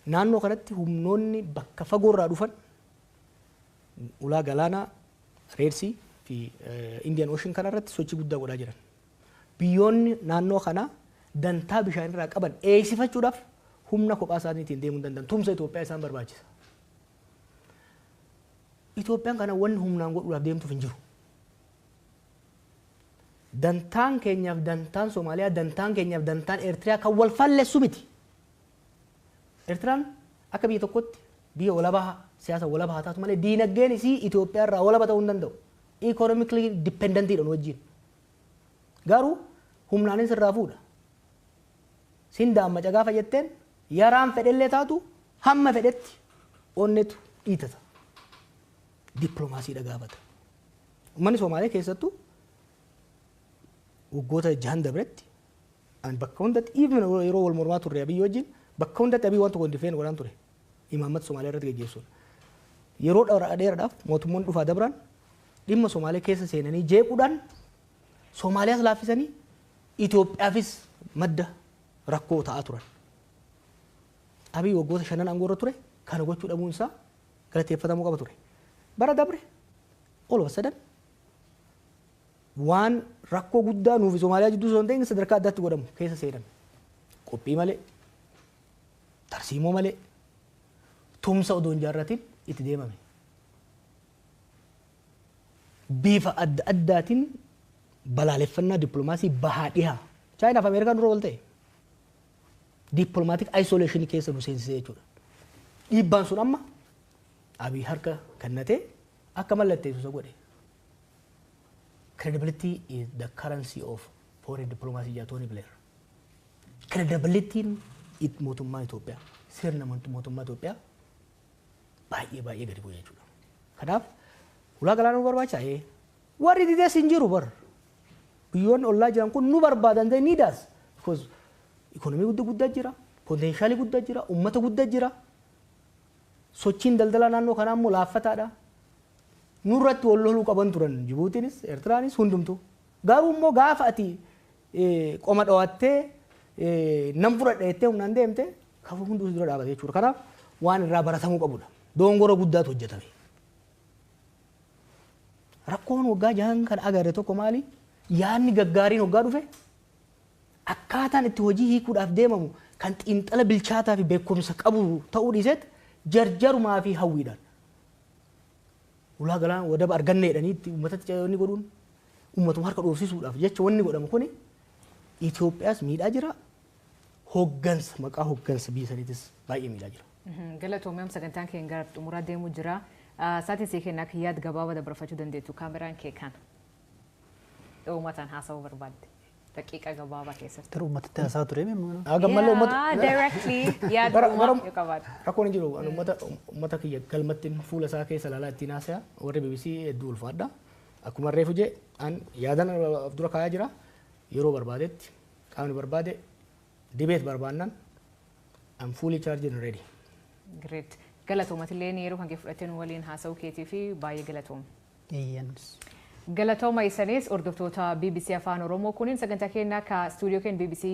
Naannoo kanatti humnoonni bakka fagoorraa dhufan ulaa galaanaa Red Sea fi Indian Ocean kana irratti sochii guddaa godhaa jiran. Biyyoonni naannoo kanaa dantaa bishaanirraa qaban eegsifachuudhaaf humna kophaa isaaniitiin deemuu hin danda'an. Tumsa Itoophiyaa isaan barbaachisa. Itoophiyaan kana wanni humnaan godhuudhaaf deemtuuf hin jiru. Dantaan keenyaaf dantaan Somaaliyaa, dantaan keenyaaf dantaan Eertiriyaa kan wal fallessu miti. Eertiraan akka biyya tokkotti biyya walabaa, siyaasa walabaa haa taatu malee diinagdeen isii Itoophiyaa irraa walaba ta'uu hin danda'u. Economically dependentiidha nu wajjin. Garuu humnaanis irraa fuudha. Sin daammaca gaafa jetteen yaraan fedhellee taatu hamma fedhetti onnetu dhiitata. Dippiloomaasiidha gaafata. Uummanni Somaalee keessattuu waggoota 6n dabretti an bakka hundatti, even yeroo wal mormaa turre Abiyyi wajjin, bakka hundatti Abiyyi waan tokko hin defend godhaan ture. Imaammata Somaalee irratti geggeessuun. Yeroo dheeraadhaaf mootummoonni dhufaa dabran dhimma Somaalee keessa seenanii jeequudhaan Somaaliyaas laaffisanii Itoophiyaafis madda rakkoo ta'aa turan. Abiyyi waggoota 5n aangoo irra ture kana gochuu dhabuun isaa galateeffatamuu qaba ture. Bara dabre all of a sudden waan rakkoo guddaa nuufi Somaaliyaa jidduu osoo hin ta'in sadarkaa addaatti godhamu keessa seenan. Qophii malee, tarsiimoo malee, tumsa odoo hin jaarratin itti deemame. Bifa adda addaatiin balaaleffannaa dippiloomaasii bahaa dhihaa. Chaayinaaf Ameerikaan dura wal ta'e. Diplomatic isolation keessa nu seensisee jechuudha. Dhiibbaan sun amma Abiy harka kennatee akka mallatteessu isa godhe. Credibility is the currency of foreign diplomacy jedha Tony Blair. Credibilityin mootummaa Itoophiyaa, sirna mootummaa Itoophiyaa baay'ee baay'ee gadi bu'e jechuudha. Kanaaf ulaa galaanaa nu barbaachisa. Warri didees hin jiru bar. Biyyoonni ollaa jiran kun nu barbaadan, they need us. Because ikonomii guddaa guddaa jira, potentialii guddaa jira, uummata guddaa jira. Sochiin daldalaa naannoo kanaa immoo laaffataadha. Nurratti wal loluu qaban turan Jibuutiinis, Eertiraanis hundumtuu. Garuu immoo gaafa ati qoma dhawattee nam fudhadha jettee humnaan deemte kafa hunduu si dura dhaabate jechuudha. Kanaaf waan irraa baratamuu qabudha. Dongora guddaatu hojjetame. Rakkoon waggaa 6n kan agarre tokko maali? Yaadni gaggaariin waggaa dhufe akkaataan itti hojii hiikuudhaaf deemamu kan xiinxala bilchaataa fi beekumsa qabu ta'uu dhiiseet jarjarumaa fi hawwiidhaan. Ulaa galaana wadaba arganne jedhanii itti uummatatti wanni godhuun uummatuma harka dhoofsisuudhaaf jecha wanni godhamu kuni Itoophiyaas miidhaa jira. Hoggansa maqaa hoggansa biyya saniitis baay'ee miidhaa jira. Galatoomii, sagantaan keenya gara xumuraa deemuu jira. Sa'aatiin sii kennaa akka yaada gabaabaa dabarfachuu dandeettu, kaameraan kee kana. Uummataan haasa'uu barbaadde, daqiiqa gabaabaa keessatti. Garuu uummatatti haasaa ture mee? Gammallee uummata. Directly yaada uumaa yoo qabaate. Rakkoon hin jiru. Ani uummata kiyya galmatti fuula isaa keessa ilaalaa ittiin haasaya. Warri BBC, hedduu ulfaadha. Akkuma reefu jee, an yaadan of dura kaayaa jira. Yeroo barbaadetti qaamni barbaade debate barbaannan, I'm fully charged and ready. Great. Galatoomatillee yeroo kan kee fudhattee nu waliin haasa'uu keetii fi baay'ee galatooma. Eeyyanis. Galatooma isanis, hordoftoota BBC Afaan Oromoo. Kunin sagantaa keenya ka stuudiyoo keenya BBC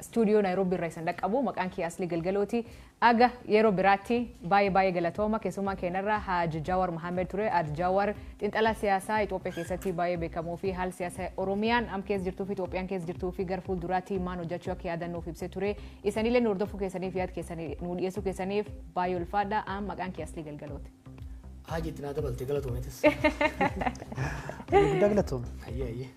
stuudiyoo Naayiroobii irraa isin dhaqqabu. Maqaan kee Asli Galgalooti. Aga yeroo biraatti, baay'ee baay'ee galatooma. Keessummaan keenyarra Haji Jawar Mohammed ture. Haji Jawar xiinxalaa siyaasaa Itoophiyaa keessatti baay'ee beekamoo fi haala siyaasaa Oromiyaan am keessa jirtuu fi Itoophiyaan keessa jirtuu fi gara fuulduraatti maal hojjechuu akka yaadannuuf ibsee ture. Isanillee nu hordofuu keessaniif, yaada keessanii nu dhiyeessuu keessaniif baay'ee ulfaadha. Am maqaan kee Asli Galgalooti. Haji itti naa dabalte, galatoometis. Guddaa galatooma. Ayyee ayyee.